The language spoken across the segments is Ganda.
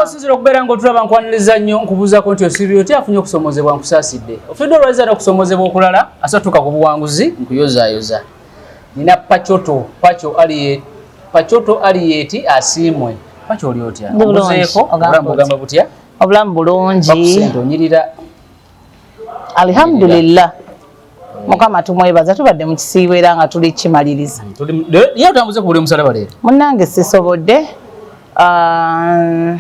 Osinzira okubeera ng'otulaba, nkwaniriza nnyo, nkubuuzaako nti osiibye otya? Afunye okusomozebwa, nkusaasidde. Ofiddwa olwazza n'okusomozebwa okulala, asatuuka ku buwanguzi, nkuyozaayoza. Nina Pachoto, Pacho Aliye, Pachoto Aliyeti Asiimwe. Pacho, oli otya? Ndi bulungi. Obuzeeko? Ogamba Obulamu bugamba butya? Obulamu bulungi. Bakusente onyirira. Alhamdulillah, Mukama tumwebaza, tubadde mu kisiibo era nga tuli kimaliriza. Ye otambuze ku buli musalaba leero? Munnange, sisobodde. Ah,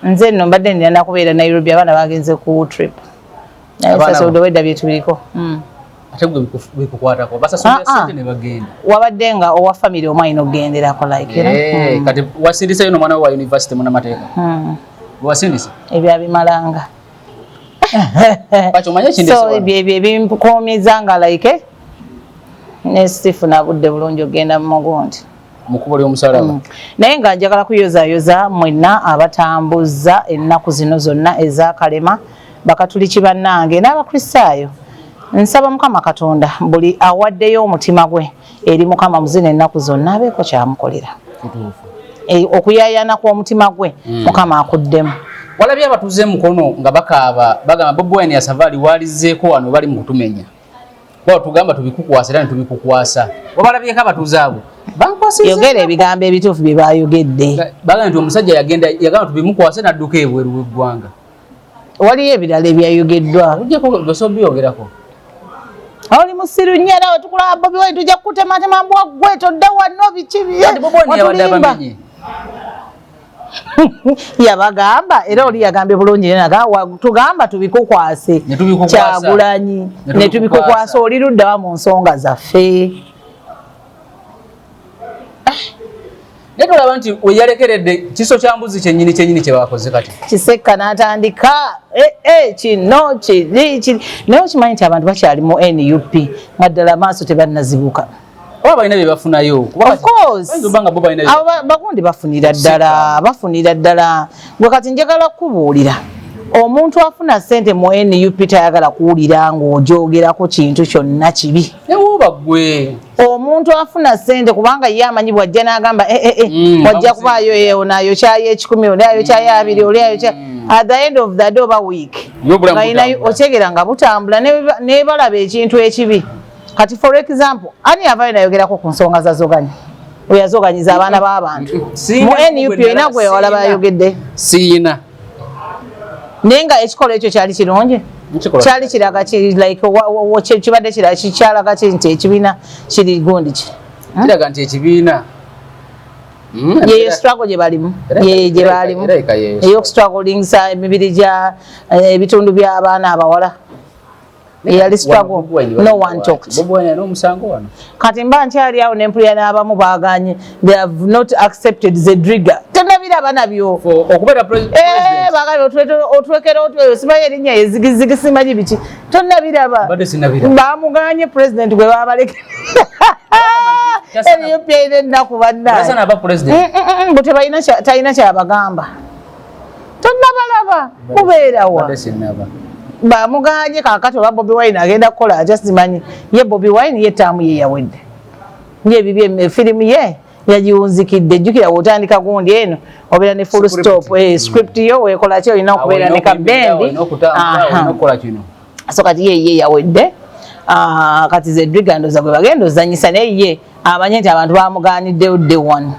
nze nno mbadde nina nakubeera Nairobi, abaana bagenze ku trip, naye Abaana sasobodde wedda byetuliko. Ate gwe bikukwatako, basasulira Ah, ah. sente ne bagenda. Wabadde nga owa family omu alina okugenderako, like. Eh, kati wasindiseyo n'omwana we wa university, munamateeka? Wasindise? Ebyo abimalanga. Pacho, omanye ekindeese So wano? ebyo ebinkuumiza nga like nesifuna budde bulungi okugenda mu mugundi. Mu kkubo ly'omusalaba. Naye nga njagala kuyozayoza mwenna abatambuza ennaku zino zonna ezakalema, Bakatuliki bannange n'Abakristaayo. Nsaba Mukama Katonda, buli awaddeyo omutima gwe eri Mukama mu zino ennaku zonna, abeeko kyamukolera. Kituufu. E, okuyayaana kw'omutima gwe, Mukama akuddemu. Walabye abatuuze Mukono nga bakaaba, bagamba Bobi Wine yasavaali waalizzeeko wano, bali mu kutumenya, ba tugamba tubikukwasa era ne tubikukwasa. Wabalabyeko abatuuze abo bankwasiza? Yogera ebigambo ebituufu bye bayogedde. Bagamba nti omusajja yagenda, yagamba tubimukwase, n'adduka ebweru w'eggwanga. Waliyo ebirala ebyayogeddwa. Ojjako gosobiyogerako. Oli musiru nnyo, era wetukulaba Bobi Wine tujja kukutematema, mbwa ggwe, todda wano, biki. Kati Bobi Wine yabadde watulimba. abamenye. Yabagamba, era oli yagambye bulungi nnyo, tugamba tubikukwase. Ne tubikukwasa. Kyagulanyi. Ne ne tubikukwasa. Tubikukwasa, oli luddawa mu nsonga zaffe? Naye tolaba nti weyalekeredde kiso kya mbuzi kyennyini kyennyini kye bakoze kati? Kisekka n'atandika, "Eh, eh, kino kiri kiri." Naye okimanyi nti abantu bakyali mu NUP nga ddala amaaso tebannazibuka? Oba balina bye bafunayo? Kuba Of course. Bayinza okuba nga bo balina bye Abo bagundi bafunira ddala, bafunira ddala. Gwe kati njagala kukubuulira, omuntu afuna ssente mu NUP tayagala kuwulira ng'ogyogerako kintu kyonna kibi. Newuuba ggwe. Omuntu afuna ssente, kubanga ye amanyi bwajja n'agamba, "Eh, eh, eh," wajja kubaayo ono ayokyayo 100, oli ayokyayo 20, oli ayokya. At the end of the day oba week Ye obulamu nga butambula. Okyegera nga butambula, ne balaba ekintu ekibi. Kati for example, ani avayo nayogerako ku nsonga za zoganya, oyazoganyiza abaana b'abantu Siina. mu NUP? Olina gwe walaba ayogedde? Siina. Naye nga ekikolwa ekyo kyali kirungi? Nkikolwa. Kyali kiraga ki? Like kibadde kiraga kyalaga ki nti ekibiina kiri gundi ki? Kiraga nti ekibiina Yeyo struggle gye balimu, ye gye balimu Erabika yeyo. Ey'okustrugglingisa emibiri gya ebitundu by'abaana abawala, eyali struggle, no one talked. Bobi Wine alina omusango wano. Kati mba nkyali awo nempulira n'abamu baganye, they have not accepted Zedriga, tenabiraba nabyo. For okubeera Eh, president. Bagambye otwekera otweyo, simanyi erinnya yezigizigi, simanyi biki, tonnabiraba. Mbadde sinnabiraba. Bamuganye president gwe babaleke. NUP erina ennaku bannaye. Tasana aba president. Mbu tebalina talina kyabagamba, tonnabalaba kubeerawa? Mbadde sinnaba. Bamuganye. Kakati oba Bobi Wine agenda kukola atya? Simanyi. Ye Bobi Wine ye taamu ye yawedde, ye ebibye firimu ye yagiwunzikidde. Jjukira bw'otandika gundi eno obeera ne full Script. stop, script yo weekola ki, olina okubeera ne kabendi. Olina okutambula, olina okukola kino. So kati ye yawedde. Ah, kati Zedriga ndoza gwe bagenda ozanyisa, naye ye amanye nti abantu bamuganiddewo day one.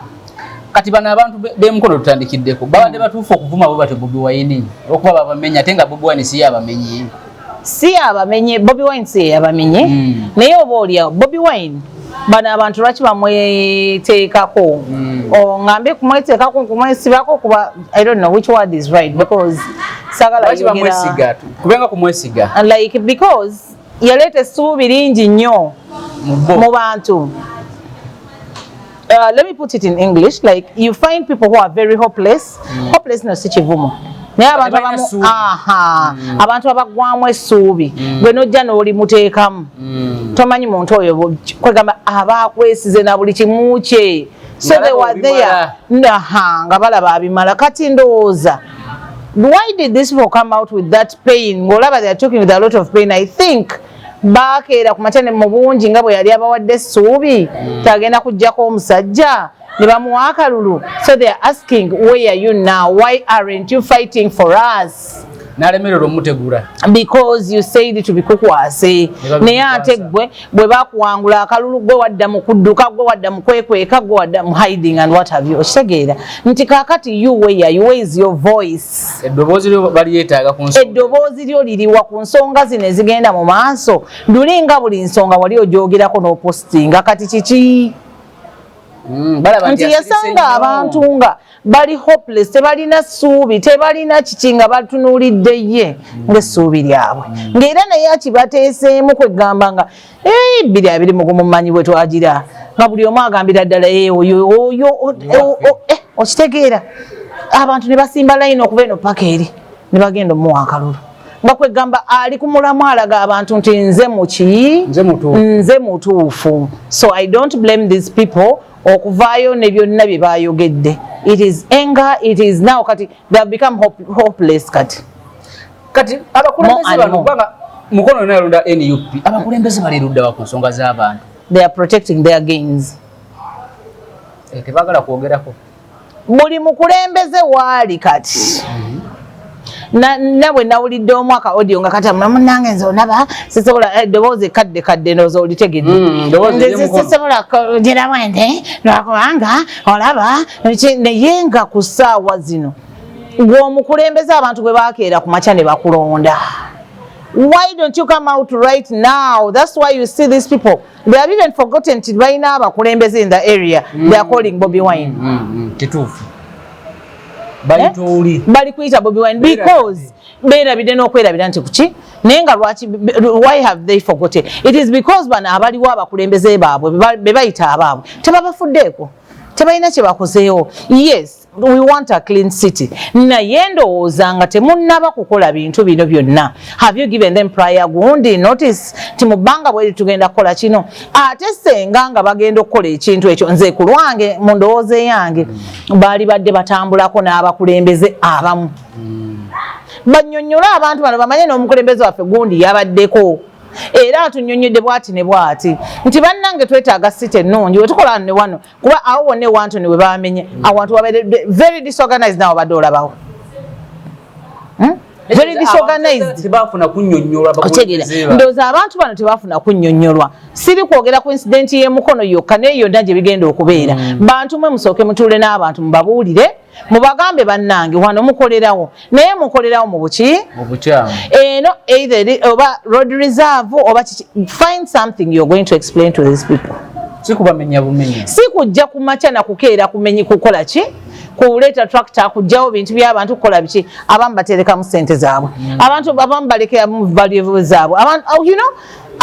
Kati bano abantu b'emukono tutandikiddeko, babadde batuufu okuvuma bwe batyo Bobi Wine olwokuba babamenya, ate nga Bobi Wine si ye abamenye? Si abamenye, Bobi Wine si yeyabamenye. Naye oba oliawo Bobi Wine, bano abantu lwaki bamweteekako? Ngambe kumweteekako, kumwesibako, kuba I don't know which word is right, because sagala Lwaki bamwesiga? Kubenga kumwesiga. Like, because yaleeta essuubi lingi nnyo mu bo. Mu bantu. Let me put it in English, like you find people who are very hopeless. Hopeless no si kivumo, naye abantu Tebalina abamu ssuubi. Aha, abantu abaggwamu essuubi, gwe nojja n'olimuteekamu. Tomanyi muntu oyo kwegamba aba akwesize na buli kimu kye. So Nga they were there. obimala. Aha, nga balaba abimala. Kati ndowooza, why did these people come out with that pain? Ng'olaba they are talking with a lot of pain. I think bakeera ku makya ne mu bungi nga bwe yali abawadde essuubi tagenda kuggyako omusajja. Ne bamuwa akalulu. So they are asking, "Where are you now? Why aren't you fighting for us?" N'alemererwa omutegula. Because you said tubikukwase, naye ate gwe bwe bakuwangula akalulu, gwe wadda mu kudduka, gwe wadda mu kwekweka, gwe wadda mu hiding and what have you. Okitegeera nti kaakati you, where you, where is your voice? Eddoboozi lyo balyetaaga ku nsonga. Eddoboozi lyo liriwa ku nsonga zino ezigenda mu maaso? Lulinga buli nsonga wali ogyogerako n'opostinga, kati kiki? Balaba nti asirise yasanga nnyo. Abantu nga bali hopeless, tebalina ssuubi, tebalina kiki, nga batunuulidde ye ng'essuubi lyabwe, ng'era naye akibateeseemu kwegamba nga 2021 mumanyi bwe twagira nga buli omu agambira ddala, "Eh, oyo oyo eh," okitegeera abantu ne basimba layini okuva eno paka eri ne bagenda omuwa akalulu, nga kwegamba ali ku mulamu, alaga abantu nti nze muki? Nze mutuufu. Nze mutuufu. So I don't blame these people okuvaayo ne byonna bye bayogedde. It is anger, it is now kati they have become hopeless kati. Kati abakulembeze More and bano, more. kubanga Mukono yonna yalonda NUP, abakulembeze bali ludda wa ku nsonga z'abantu? They are protecting their gains. Eh, tebaagala kwogerako. Buli mukulembeze waali kati na bwe nawulidde omwaka audio nga kati munange nze onaba sisobola, eddoboozi kadde kadde, ndowooza olitegedde. Eddoboozi Nze ery'omukono. sisobola kugira bwente lwakubanga olaba naye nga ku ssaawa zino gweomukulembeze abantu gwe bakeera ku makya ne bakulonda, why don't you come out right now? That's why you see these people, they have even forgotten nti balina abakulembeze in the area. They are calling Bobi Wine. Kituufu, bayita oli. Bali kuyita Bobi Wine because beerabidde n'okwerabira nti kuki. Naye nga lwaki? Why have they forgotten? It is because bano abaliwo abakulembeze baabwe be bayita abaabwe tebabafuddeeko, tebalina kye bakozeewo. Yes, we want a clean city, naye ndowooza nga temunnaba kukola bintu bino byonna, have you given them prior gundi notice nti mu bbanga bweri tugenda kukola kino? Ate senga nga bagenda okukola ekintu ekyo, nze ku lwange, mu ndowooza eyange, baali badde batambulako n'abakulembeze abamu bannyonnyole abantu bano bamanye n'omukulembeze waffe gundi yabaddeko era atunyonnyodde bwati ne bwati nti bannange twetaaga city ennungi wetukola ne wano, kuba awo wonna ewantoni we bamenye awantu wabeere very disorganized, nawe obadde olabawo. Very disorganized. Tebafuna kunnyonnyolwa. Otegeera, ndowooza abantu bano tebafuna kunnyonnyolwa. Siri kwogera ku incident y'emukono yokka, naye yonna gye bigenda okubeera. Bantu mwe musooke mutuule n'abantu, mubabuulire, mubagambe, "Bannange, wano mukolerawo, naye mukolerawo mu buki?" Mu bukyamu. Eno either oba road reserve oba kiki, find something you're going to explain to these people. Si kubamenya bumenya. Si kujja ku makya nakukeera kumenyi, kukola ki, kuleeta tractor kujjawo bintu by'abantu, kukola biki. Abamu baterekamu sente zaabwe, abantu abamu balekeramu value zaabwe, abantu, oh,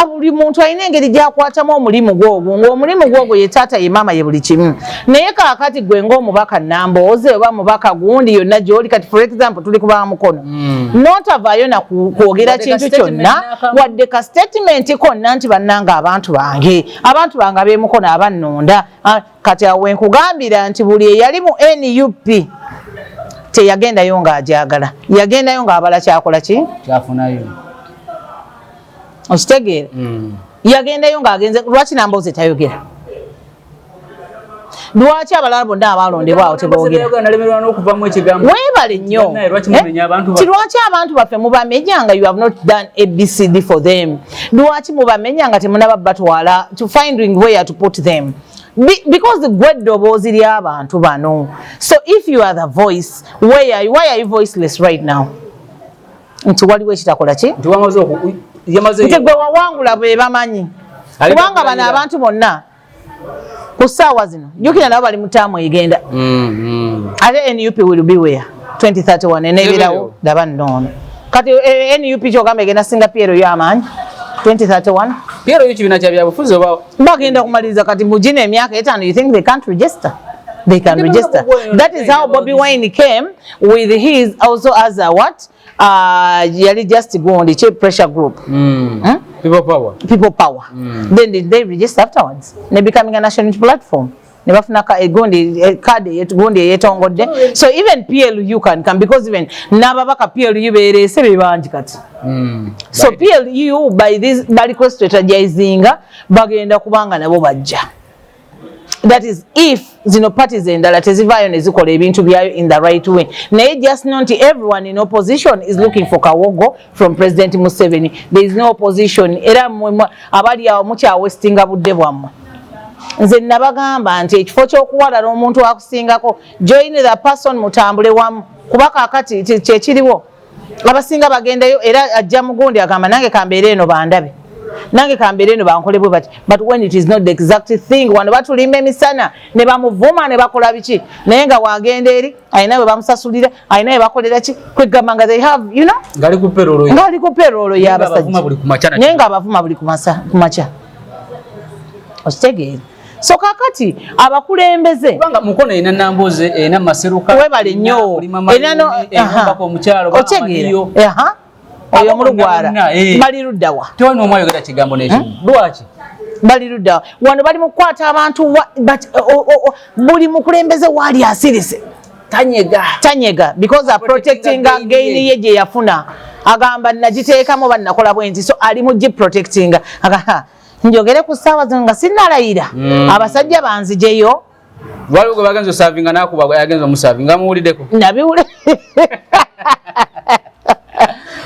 buli muntu alina engeri gy'akwatamu omulimu gwogwo, ng'omulimu gwogwo ye taata, ye maama, ye buli kimu. Naye kaakati gwe ng'omubaka Nambooze oba mubaka gundi yonna gy'oli kati, for example tuli kuba Mukono, n'otavaayo na kwogera Wadde ka kintu statement kyonna, n'akamu. Wadde ka statement konna nti bannange, abantu bange, abantu bange ab'emukono abannonda. Ah, kati awo wenkugambira nti buli eyali mu NUP teyagendayo ng'agyagala, yagendayo ng'abala kyakola ki? Kyafunayo. Okitegeera? Yagendayo ng'agenze. Lwaki Nambooze tayogera? Lwaki abalala bonna abalondebwa awo teboogera? Nalemererwa n'okuvamu ekigambo. Weebale nnyo. Bannaye, lwaki mumenya abantu? Ti lwaki abantu baffe mubamenya nga you have not done ABCD for them? Lwaki mubamenya nga temunaba batwala to finding where to put them? Because gwe eddoboozi ly'abantu bano. So if you are the voice, where are you, why are you voiceless right now? Nti waliwo ekitakola ki? Nti wamaze yamaze. Nti gwe wawangula bwe bamanyi. Ali kubanga bano bakulayira. Abantu bonna ku ssaawa zino, jjukira nabo bali mu taamu egenda. Ate NUP will be where 2031 enebeerawo? Ebeerewo. Laba nno ono kati, NUP kyogamba egenda singa PLU amaanyi 2031? PLU kibiina kya byabufuzi oba? Bagenda kumaliriza kati mu gino emyaka 5. You think they can't register? They can register. That is how Bobby Wine came with his also as a what, yali just gundi ki, pressure group. People Power. People Power. Then did they register afterwards ne becoming a national platform ne bafuna ka egundi card gundi eyetongodde. So even PLU can come, because even n'ababaka PLU beereese be bangi kati. So PLU by this baliko strategizinga, bagenda kubanga nabo bajja. That is if zino parties endala tezivaayo ne zikola ebintu byayo in the right way. Naye just know nti everyone in opposition is looking for kawogo from President Museveni. There is no opposition. Era mmwe abali awo mukyawastinga budde bwammwe. Nze nabagamba nti ekifo ky'okuwalala omuntu akusingako, join the person, mutambule wamu, kuba kaakati kyekiriwo, abasinga bagendayo era ajja mugundi agamba, "Nange kambeere eno bandabe, nange kambeere eno bankole bwe bati." But when it is not the exact thing, wano batulimba emisana ne bamuvuma ne bakola biki, naye nga wagenda eri alina bwe bamusasulira, alina bwe bakolera ki, kwegamba nga they have Ngali ku payroll ye. Ngaali ku payroll Naye ng'abavuma y'abasajja. Buli ku makya na Naye ng'abavuma buli ku makya, okitegeera? So kakati abakulembeze Kubanga Mukono erina Namboze, erina Maseruka. Webale nnyo. Erina ombaka omukyalo. Otegeera? Aha. Oyo Abo bonna omulugwala. bonna, eh. Bali luddawa? Tewali n'omu ayogera kigambo n'ekimu. Lwaki? Bali luddawa? Wano bali mu kukwata abantu but buli mukulembeze waali asirise. Tanyega. Tanyega because aprotectinga gain gain ye. Ye gye yafuna, agamba nagiteekamu oba nakola bwenzi, so ali mu giprotectinga. Aga, "Njogere ku ssaawa zino nga sinnalayira, abasajja banzijeyo." Waliwo gwe bagenza osavinga nakuba, yagenza omusavinga, muwuliddeko. Nabiwule,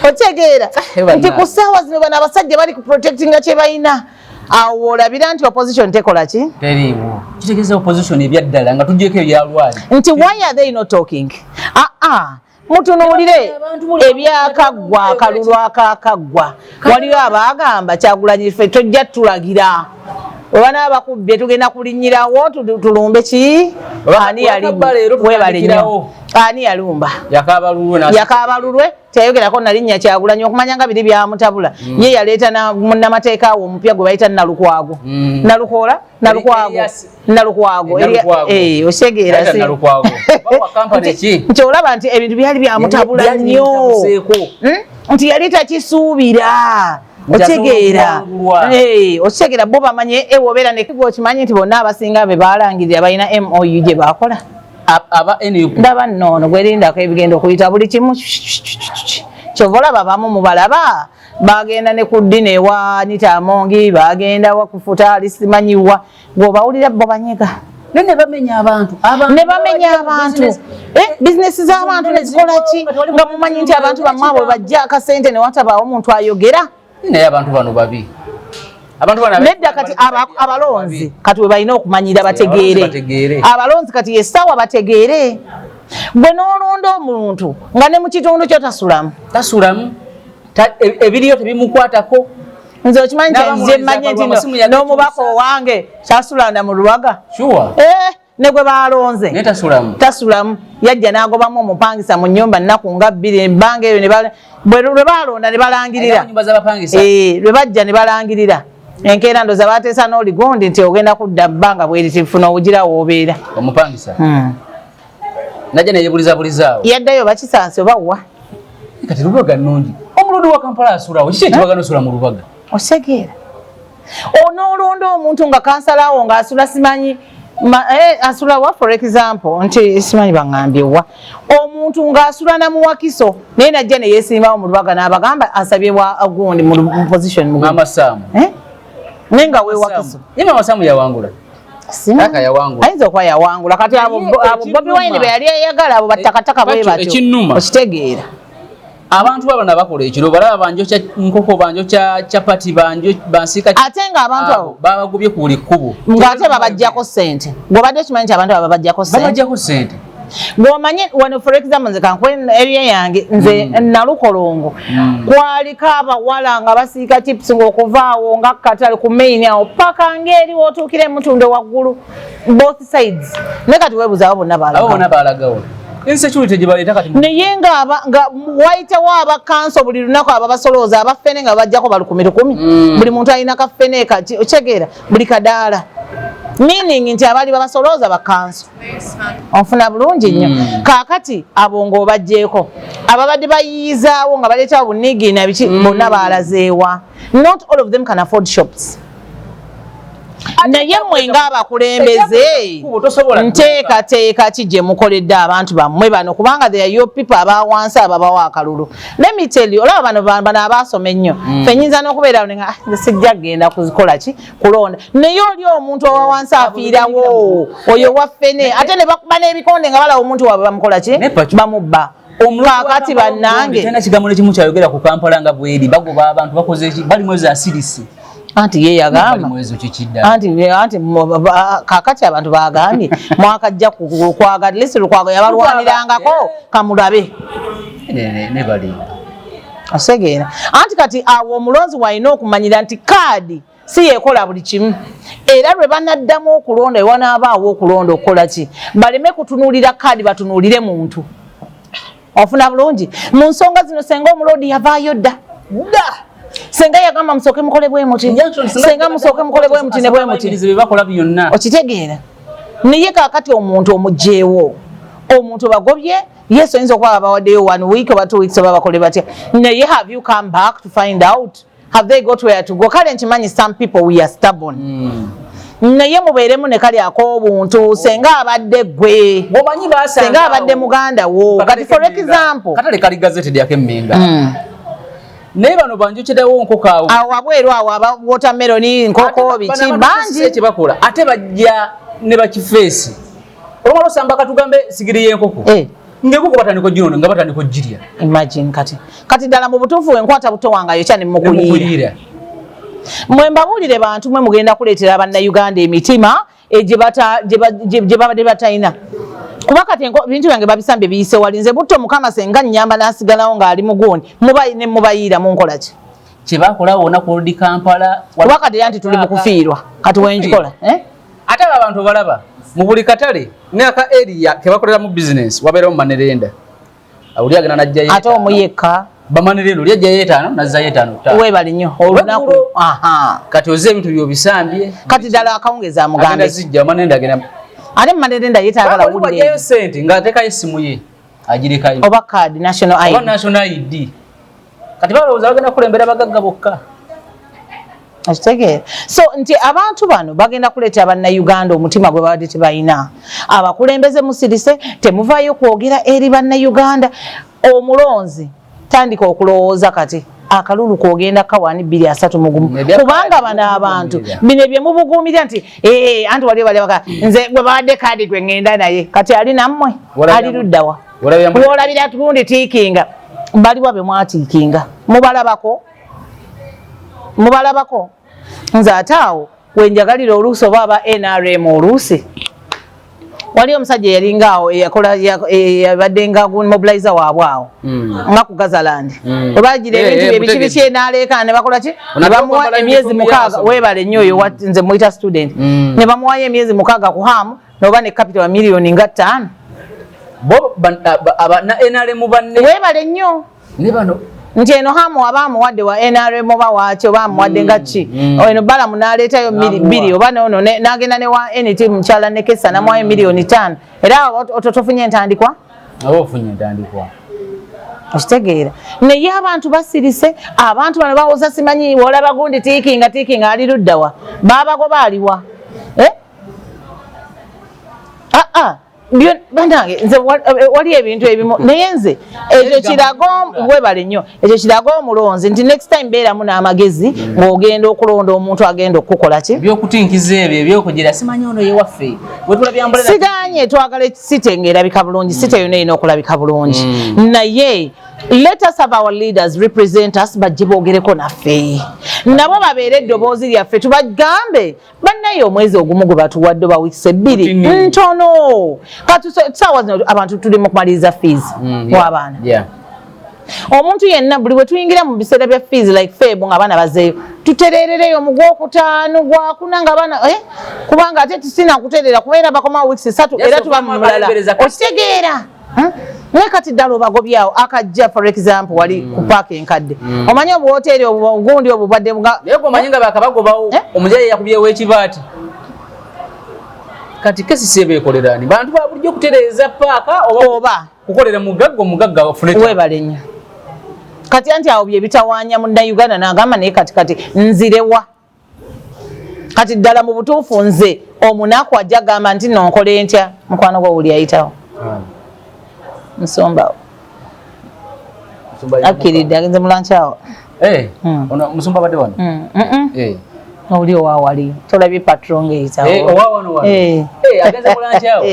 otegeera? Bannange. Nti ku ssaawa zino bano abasajja bali ku protectinga kye balina. Awo olabira nti opposition tekola ki? Teriiwo. Kitegeeza opposition ebyaddala nga tugyeko ebyalwali. Nti why are they not talking? Aa, mutunuulire ebyakaggwa, akalulu akakaggwa, waliyo abaagamba, "Kyagulanyi, ffe tojja tulagira, oba bakubbye tugenda kulinnyirawo tulumbe ki?" Ani yali? Wakabba leero. Webale nnyo. Tutandikirawo. Ani yalumba? Yakabalulwe. Yakabalulwe, teyayogerako nalinnya Kyagulanyi, okumanya nga biri byamutabula. Ye yaleeta munnamateeka awo omupya gwe bayita Nalukwago. Nalukoola, Nalukwago. Elias. Nalukwago. Nalukwago. Eh, osegeera? Yaleeta Nalukwago. Bawa company ki? Nti olaba nti ebintu byali byamutabula Byali nnyo. bimutabuseeko. Nti yali takisuubira. Nti asobola Otegeera? okuwangulwa. Eh, otegeera? Bo bamanye ewobeera ne okimanyi nti bonna abasinga be balangirira balina MOU gye bakola. Aba NUP. Ndaba nno ono gwerindako ebigenda okuyita buli kimu. Kyova olaba bamu mubalaba bagenda ne ku ddina ewa Anita Amongi, bagenda wa kufuta alisimanyiwa, ng'obawulira bo banyega. Naye ne bamenya abantu. Abantu Ne bamenya babajja mu abantu. business. Eh, bizinesi z'abantu ne zikola ki, nga mumanyi nti abantu bammwe abo bajja akasente ne watabaawo omuntu ayogera. Naye abantu bano babi, abantu bano Nedda, kati abalonzi kati we balina okumanyira, bategeere. Bategeere. Abalonzi kati yessaawa bategeere. Gwe n'olonda omuntu nga ne mu kitundu kyo tasulamu. Tasulamu. Ebiriyo tebimukwatako. Nze okimanyi nti N'abamu nze mmanyi nti amasimu yagakyusa. n'omubaka owange tasulanda mu Lubaga. Sure. Eh, ne gwe balonze. Naye tasulamu. Tasulamu. Yajja n'agobamu omupangisa mu nnyumba nnaku nga 2, ebbanga eyo ne bwe lwe balonda ne balangirira. Alina nyumba z'abapangisa. Eh, lwe bajja ne balangirira enkeera, ndoza bateesa n'oligundi nti ogenda kudda bbanga bweriti, funa obugira woobeera. Omupangisa najja neyebuliza-bulizaawo. Yaddayo bakisanse oba wa. Kati Lubaga nnungi, omulodi wa Kampala asulawo kiki ekibaga nosula mu Lubaga? Osegeera? Onoolonda omuntu nga kansalawo ng'asula simanyi asula wa, for example, nti simanyi baŋŋambye wa, omuntu ng'asula na muwakiso, naye najja ne yeesimbawo mu Lubaga n'abagamba asabye bwa gundi mu position mu Mama Saamu. Eh? Naye nga weewakiso. Ye Mama Saamu yawangula. Kaka yawangula. Ayinza okuba yawangula. Kati abo Naye abo Bobi Wine ekinnuma- be yali ayagala, abo battakataka bwe Bakyo, batyo. ekinnuma. Okitegeera? Abantu baba bakola ekiro, balaba banjokya nkoko, banjokya chapati, banjo bansiika. Ate ng'abantu abo babagobye ku buli kkubo. Ng'ate babajjako ssente. Gw'obadde okimanyi nti abantu abo babajjako ssente? Babajjako ssente. Bw'omanye wano, for example, nze kankuwe area yange, nze Nalukolongo, kwaliko abawala nga basiika chips, ng'okuvaawo nga katale ku main awo paka ng'eri wootuukira emutundo waggulu, both sides. Naye kati weebuza, abo bonna abo balaga? Bonna balagawo insecurity gye baleeta kati. Naye nga wayitawo abakanso buli lunaku ababasolooza abafene nga bajjako balukumi lukumi. Buli muntu alina kafene kati, okitegeera? Buli kadaala, meaning nti abaali babasolooza bakanso. Onfuna bulungi nnyo? Kaakati abo ng'obaggyeko ababadde bayiiyizaawo nga baleetawo bunigiina biki, bonna baalazeewa? Not all of them can afford shops. Naye mmwe ng'abakulembeze, nteekateeka ki gye mukoledde abantu bammwe bano? Kubanga they are your people, abawansi ababawa akalulu. Let me tell you, olaba bano abaasoma ennyo, ffe nyinza n'okubeera awo nenga, "Ah, sijja kugenda kuzikola ki, kulonda." Naye oli omuntu owa wansi afiirawo, oyo waffene, ate ne bakuba n'ebikonde nga balaba omuntu waabwe bamukola ki, Ne Pacho. bamubba. Kaakati bannange, Talina kigambo nekimu kyayogera ku Kampala nga bweri bagoba abantu, bakoze ki, bali mwezi asirisi. Anti ye Bali yagamba mwezi kikidda. Anti kaakati abantu bagambye mwakajja ku Lukwago, at least Lukwago yabalwanirangako, kamulabe. Ne bali Osegeera? Anti kati awo omulonzi walina okumanyira nti kaadi si yekola buli kimu, era lwe banaddamu okulonda, ewanaabaawo okulonda okukola ki, baleme kutunuulira kaadi, batunuulire muntu. Ofuna bulungi mu nsonga zino? Senga omuloodi yavaayo dda dda, senga yagamba musooke mukole bwe muti, senga musooke mukole bwe muti ne bwe muti. Bye bakola byonna. Okitegeera? Naye kaakati omuntu omugjeewo, omuntu bagobye, yes, oyinza okuba babawaddeyo one week oba 2 weeks oba bakole batya, naye have you come back to find out, have they got where to go? Kale nkimanyi some people, we are stubborn, naye mubeeremu ne kali ak'obuntu. Senga abadde gwe, Omanyi basanga senga abadde muganda wo, kati for example, katale kali gazetted ak'Emmenga, naye bano banjokyerawo nkoko awo. Awo wabweru awo, aba watermelon, nkoko, biki, bangi. Kyebakola, ate bajja ne bakifeesi, olumala osamba, katugambe sigiri y'enkoko, ng'enkoko batandika ogironda nga batandika ogirya. Imagine kati ddala mu butuufu wenkwata buto wange ayokya ne mukuyiira. Nemukuyiira. Mwe mbabuulire, bantu mwe mugenda kuleetera Bannayuganda emitima gye babadde batalina, kuba kati bintu byange babisambye biyise wali. Nze butto Mukama senga nnyamba n'asigalawo ng'ali mugundi ne mubayiira, munkola ki? Kyebakola wonna ku Old Kampala. Kuba kati era nti tuli mu kufiirwa kati wenkikola, eh? Ate abo abantu balaba mu buli katale n'aka area kebakoleramu business, wabeeramu manerenda, oli agenda najjayo. Ate omu yekka. Bamanerenda, oli ajjayo etaano nazzayo etaano ttaano. Weebale nnyo olunaku. Olweggulo. Aha. Kati oze ebintu byobisambye. Kati ddala akawungeezi agenda amugambe. Zijja manerenda agenda. Ate mumanerenda yeetagala Oli wulire. wajjayo sente ng'ateekayo essimu ye, agirekayo. Oba card, national Oba ID. National ID. Kati balowooza bagenda kukulembera bagagga bokka. Okitegeera? So nti abantu bano bagenda kuleetera Bannayuganda omutima gwe babadde tebalina. Abakulembeze musirise, temuvaayo kwogera eri Bannayuganda. Omulonzi tandika okulowooza kati akalulu kogenda kawani 231. Kubanga bano abantu bino byemubuguumirira nti, "Eh, anti waliwo bali baka nze gwe bawadde kaadi gwe ŋŋenda naye." Kati ali nammwe ali luddawa? Wolabira gundi tiikinga, baliwa be mwatiikinga? Mubalabako, mubalabako. Nze ate awo wenjagalira oluusi oba aba NRM, oluusi wali omusajja eyalinga awo eyakola yabadde nga mobilizer waabwe awo nga ku Gazaland, obagira ebintu bye biki biki, enaleeka ne bakola ki, ne bamuwa emyezi 6. Weebale nnyo oyo, nze muyita student. Ne bamuwayo emyezi 6 ku hamu noba ne capital wa miliyoni nga 5. Bo na NRM banne. Weebale nnyo. Ne bano. Nti eno hamu aba amuwadde wa NRM oba waki, oba amuwadde nga ki, eno Balamu n'aleetayo 2 oba nono n'agenda ne wa NT mukyala Nekesa namuwayo miliyoni 5, era otwo tofunye entandikwa. Aba ofunye entandikwa. Okitegeera? Naye abantu basirise. Abantu bano bawoza simanyi olaba gundi tiikinga tiikinga, ali luddawa? Babagoba aliwa, eh? Ah, ah. Banange, nze wali ebintu ebimu, naye nze ekyo kiraga, webale nnyo, ekyo kiraga omulonzi nti next time beeramu n'amagezi ng'ogenda okulonda omuntu agenda okukukola ki. Ebyokutinkiza ebyo ebyokugira simanyi ono yewaffe wetulabyambulira. Siganye, twagala city ng'erabika bulungi, city yonna erina okulabika bulungi, naye let us have our leaders represent us, bajje boogereko naffe, nabo babeere eddoboozi lyaffe, tubagambe bannaye omwezi ogumu gwe batuwadde oba wiikisi 2 ntono. Kati saawa zino abantu tuli mu kumaliriza fees w'abaana. Omuntu yenna buli bwe tuyingira mu biseera bya fees like Feb nga abaana bazeeyo, tutereerereyo mu gwokutaano, gwakuna nga abaana, eh? Kubanga ate tusina kutereera kubeera bakomawo wiikisi 3, era tuba mu mulala. Okitegeera? Naye kati ddala obagobyawo akajja, for example, wali ku paaka enkadde, omanyi obuwoteeri obugundi obubadde Naye omanyi nga bakabagobawo. Eh? Omujayi yakubyewo ekibaati. Kati KCC ebeekolerani bantu ba bulijjo okutereeza paaka oba oba kukolera mugagga, omugagga afune? Weebale nnyo. Kati anti awo bye bitawaanya Munnayuganda n'agamba, naye kati nzirewa? Kati ddala mu butuufu nze omunaku ajja gamba nti nonkola entya? Mukwano gwo wuli ayitawo musumba akkiridde agenze mulankyawo. Eh, ono musumba badde wano. Oli owawali tolabye patrol ng'eyitawo? Eh, owa wano wano. Eh, agenze mulankyawo.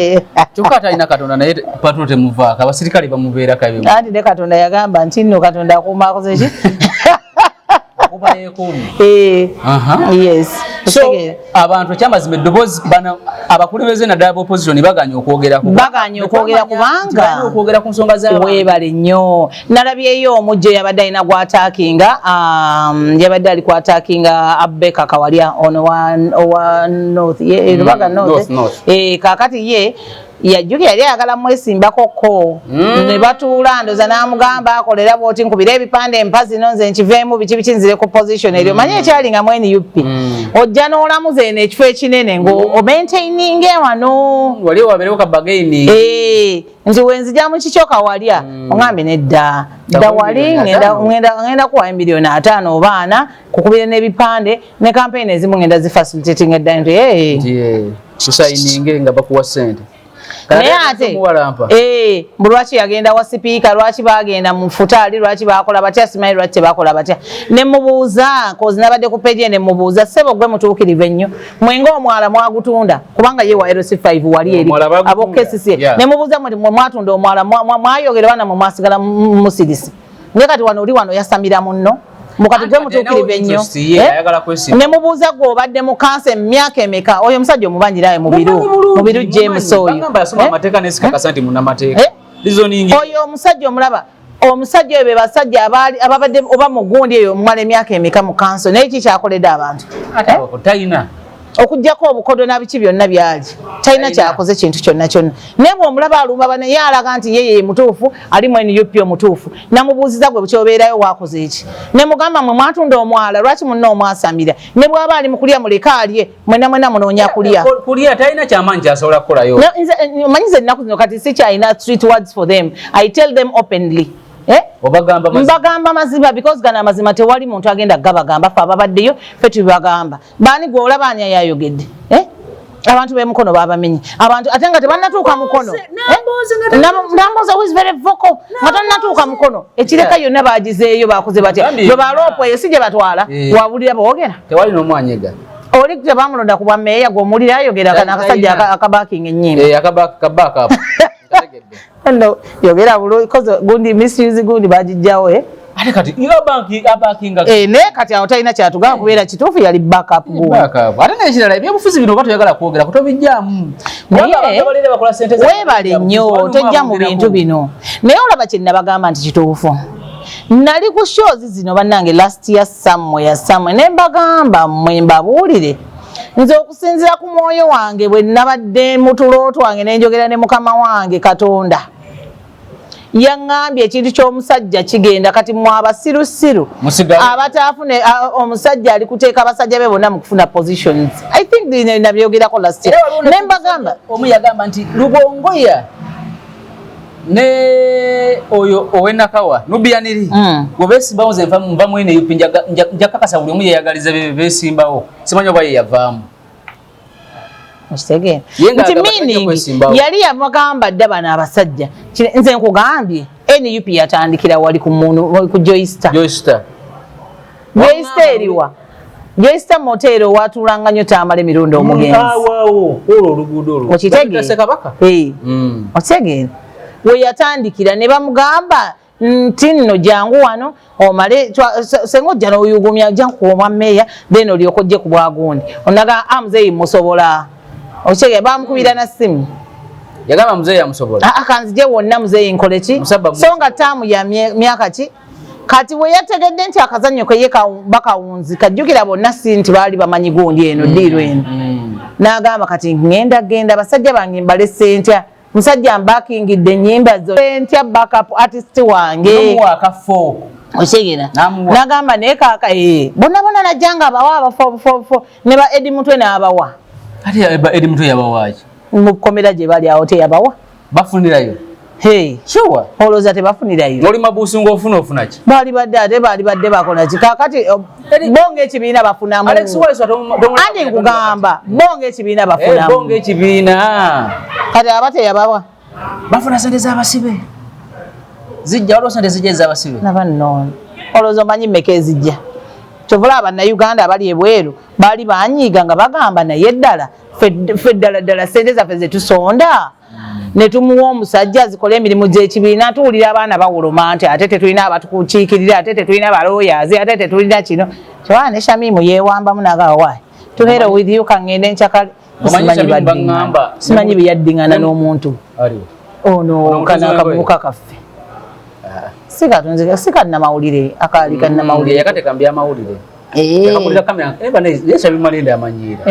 Kyokka atalina Katonda naye patrol temuvaako, abasirikale bamubeerako ebyo. Anti ne Katonda yagamba nti nno Katonda akuuma akoze ki? Okuba yeekuumi. Yes. So abantu ekyamazima eddoboozi bano abakulembeze naddala ba opposition baganye okwogera. Baganye okwogera kubanga Balina okwogera ku nsonga z'abantu. Weebale nnyo. Nalabyeyo omujjo yabadde alina gw'attackinga, yabadde ali kw'attackinga Abubakar Kawalya ono owa North, Rubaga North. North, North. Eh, kaakati ye yajjukira yali ayagala mwesimbako ko ne batuula ndoza n'amugamba akolera bwoti nkubira ebipande empa zino nze nkiveemu biki biki nzire ku position eryo. Manyi ekyali nga mu NUP ojja n'olamuza eno ekifo ekinene ng'omaintaininge wano. Wali wabeerewo ka bargaining. Eh, nti wenzija mu kikyo Kawalya oŋambye nedda dda wali ngenda kuwayo 5 miliyoni oba 4 kukubira n'ebipande ne campaign ezimu ngenda zifacilitating edda nti hey. Nti tusayininge nga bakuwa ssente. Naye ate Muwalampa. Eh, mbu lwaki yagenda wa sipiika, lwaki bagenda mu futaali, lwaki bakola batya, simanyi lwaki tebakola batya. Ne mubuuza kozi nabadde ku page, ne mubuuza, ssebo gwe mutuukirivu ennyo, mwenga omwala mwagutunda kubanga ye wa LC5 wali eri Omwala bagutunda. abo KCC. Ne mubuuza mwe mwatunda omwala, mwayogera bana mwe mwasigala musirisi, naye kati wano oli wano yasamira munno mukati gwe mutuukirivu ennyo. Interest ye, Eh? ayagala kwesimba. Ne mubuuza gwe obadde mu kansa emyaka emeka, oyo omusajja omubanyirayo mubiru mubiru James oyo. Bagamba yasoma Eh? amateeka nesikakasa nti munnamateeka. Eh? Reasoning. Oyo omusajja omulaba, omusajja oyo be basajja ababadde oba mu gundi eyo omumala emyaka emeka mu kanso, naye ki kyakoledde abantu? Ate talina. Okugjako obukodo na biki byonna byali talina Talina. kyakoze kintu kyonna kyonna, naye bw'omulaba alumba bane ye alaga nti ye ye mutuufu, ali mu NUP omutuufu. Namubuuziza gwe bukyobeerayo wakoze eki, ne mugamba mwe mwatunda omwala, lwaki munna omwasamira? Ne bw'aba ali mu kulya muleke alye, mwena mwena munoonya kulya. Kulya talina kyamaanyi kyasobola kukolayo. No, nze ennaku zino kati sikyalina street words for them. I tell them openly. Eh? Obagamba mazima. Mbagamba mazima because gano amazima tewali muntu agenda gabagamba, ffe ababaddeyo ffe tubibagamba. Baani gwe olaba ani ayayogedde? Eh? Abantu b'emukono babamenye abantu ate nga tebannatuuka mukono. Eh? Namboze who is very vocal nga tannatuuka mukono ekireka yonna bagizeeyo bakoze batya? Gambye. Bwe baloopo eyo si gye batwala. Eh. Wawulira boogera? Tewali n'omwanyega. Oli tebamulonda ku bwa meeya, gw'omuwulira ayogera kano akasajja Talina. akabakinga ennyimba. Eh, akabaka apo. Nkategedde. No, yogera bulungi koze gundi misuse gundi bagijjawo, eh? Ate kati abakinga. Eh, naye kati awo talina kyatugamba kubeera kituufu yali backup gundi. Backup. Ate n'ekirala ebyobufuzi bino oba toyagala kwogera kutobijjaamu. Naye, Kubanga abantu abalira bakola ssente za- weebale nnyo tojja mu bintu bino, naye olaba kye nabagamba nti kituufu. Nali ku shows zino bannange last year somewhere somewhere ne mbagamba mmwe mbabuulire nze okusinziira ku mwoyo wange bwe nabadde mu tulo twange ne njogera ne mukama wange Katonda yaŋŋambye ekintu ky'omusajja kigenda kati mwe abasirusiru Musigale. abataafune omusajja ali kuteeka abasajja be bonna mu kufuna positions. I think bino nabyogerako last year Era waliwo ne mbagamba. Omu yagamba nti Lubongoya ne oyo owenakawa Nubian Li gwe beesimbawo, nze nva mu NUP, nja kakasa buli omu yeyagaliza beesimbawo, simanyi oba ye yavaamu. Okitegeera Ye nga nti agamba tajja meaning kwesimbawo. Yali yamugamba dda bano abasajja. Nze nkugambye NUP yatandikira wali ku munu ku Joyster. Joyster. Joyster eriwa? Joyster Motel watuulanga nnyo Tamala emirundi omugenzi. Awaawo olwo oluguudo olwo. Okitegeera? Ssekabaka. Eh. Okitegeera we yatandikira ne bamugamba nti nno jangu wano omale senga ojja n'oyugumya ojja nkuwa omwa meeya then olyoka ojje ku bwagundi onaga amuzeeyi musobola. Okitegeera bamukubira na simu. Yagamba muzeeyi amusobola. Ah, kanzije wonna muzeeyi nkole ki? Musaba so nga taamu ya myaka ki kati we yategedde nti akazannyo ke ye bakawunzika, jjukira bonna si nti baali bamanyi gundi eno ddiiru eno. N'agamba kati ŋŋenda genda basajja bange mbalese ntya, musajja mbakingidde ennyimba zo ntya backup artist wange. Nomuwa akafo. Okitegeera? N'amuwa. N'agamba naye kaaka bonna bonna najja nga abawa abafo obufo obufo ne ba Edi Mutwe n'abawa. Ate Edi Mutwe yabawaaki? Mu kkomera gye bali awo teyabawa. Bafunirayo. Hey. Sure. Olowooza tebafunirayo? Oli mabuusu ng'ofuna ofuna ki? Baali badde ate baali badde bakola ki? Kaakati bo ng'ekibiina bafunamu. Alex Waiswa Anti nkugamba bo ng'ekibiina bafunamu. Bo ng'ekibiina. Kati aba teyabawa. Bafuna sente z'abasibe. Zijja, waliwo sente zijja ez'abasibe. Naba nno olowooza omanyi mmeka ezijja? Kyova olaba Bannayuganda abali ebweru baali banyiiga nga bagamba naye ddala ffe ddala ddala sente zaffe ze tusonda ne tumuwa omusajja azikole emirimu gy'ekibiina. Tuwulira abaana bawoloma nti ate tetulina abatukiikirira, ate tetulina balooyazi, ate tetulina kino. Kyova ne Shamimu yeewambamu n'agamba why to hell with you, kaŋŋende nkyakale. Omanyi Simanyi Shamimu baddingana. baŋŋamba- Simanyi byeyaddingana n'omuntu Aliwo. ono. Ono Kano mukazi akavubuka kaffe si katunzi, si kannamawulire, akaali kannamawulire. Yakateeka mu byamawulire. Eh. Yakakulira kamera. Bana, ye Shamimu Malende amanyiira.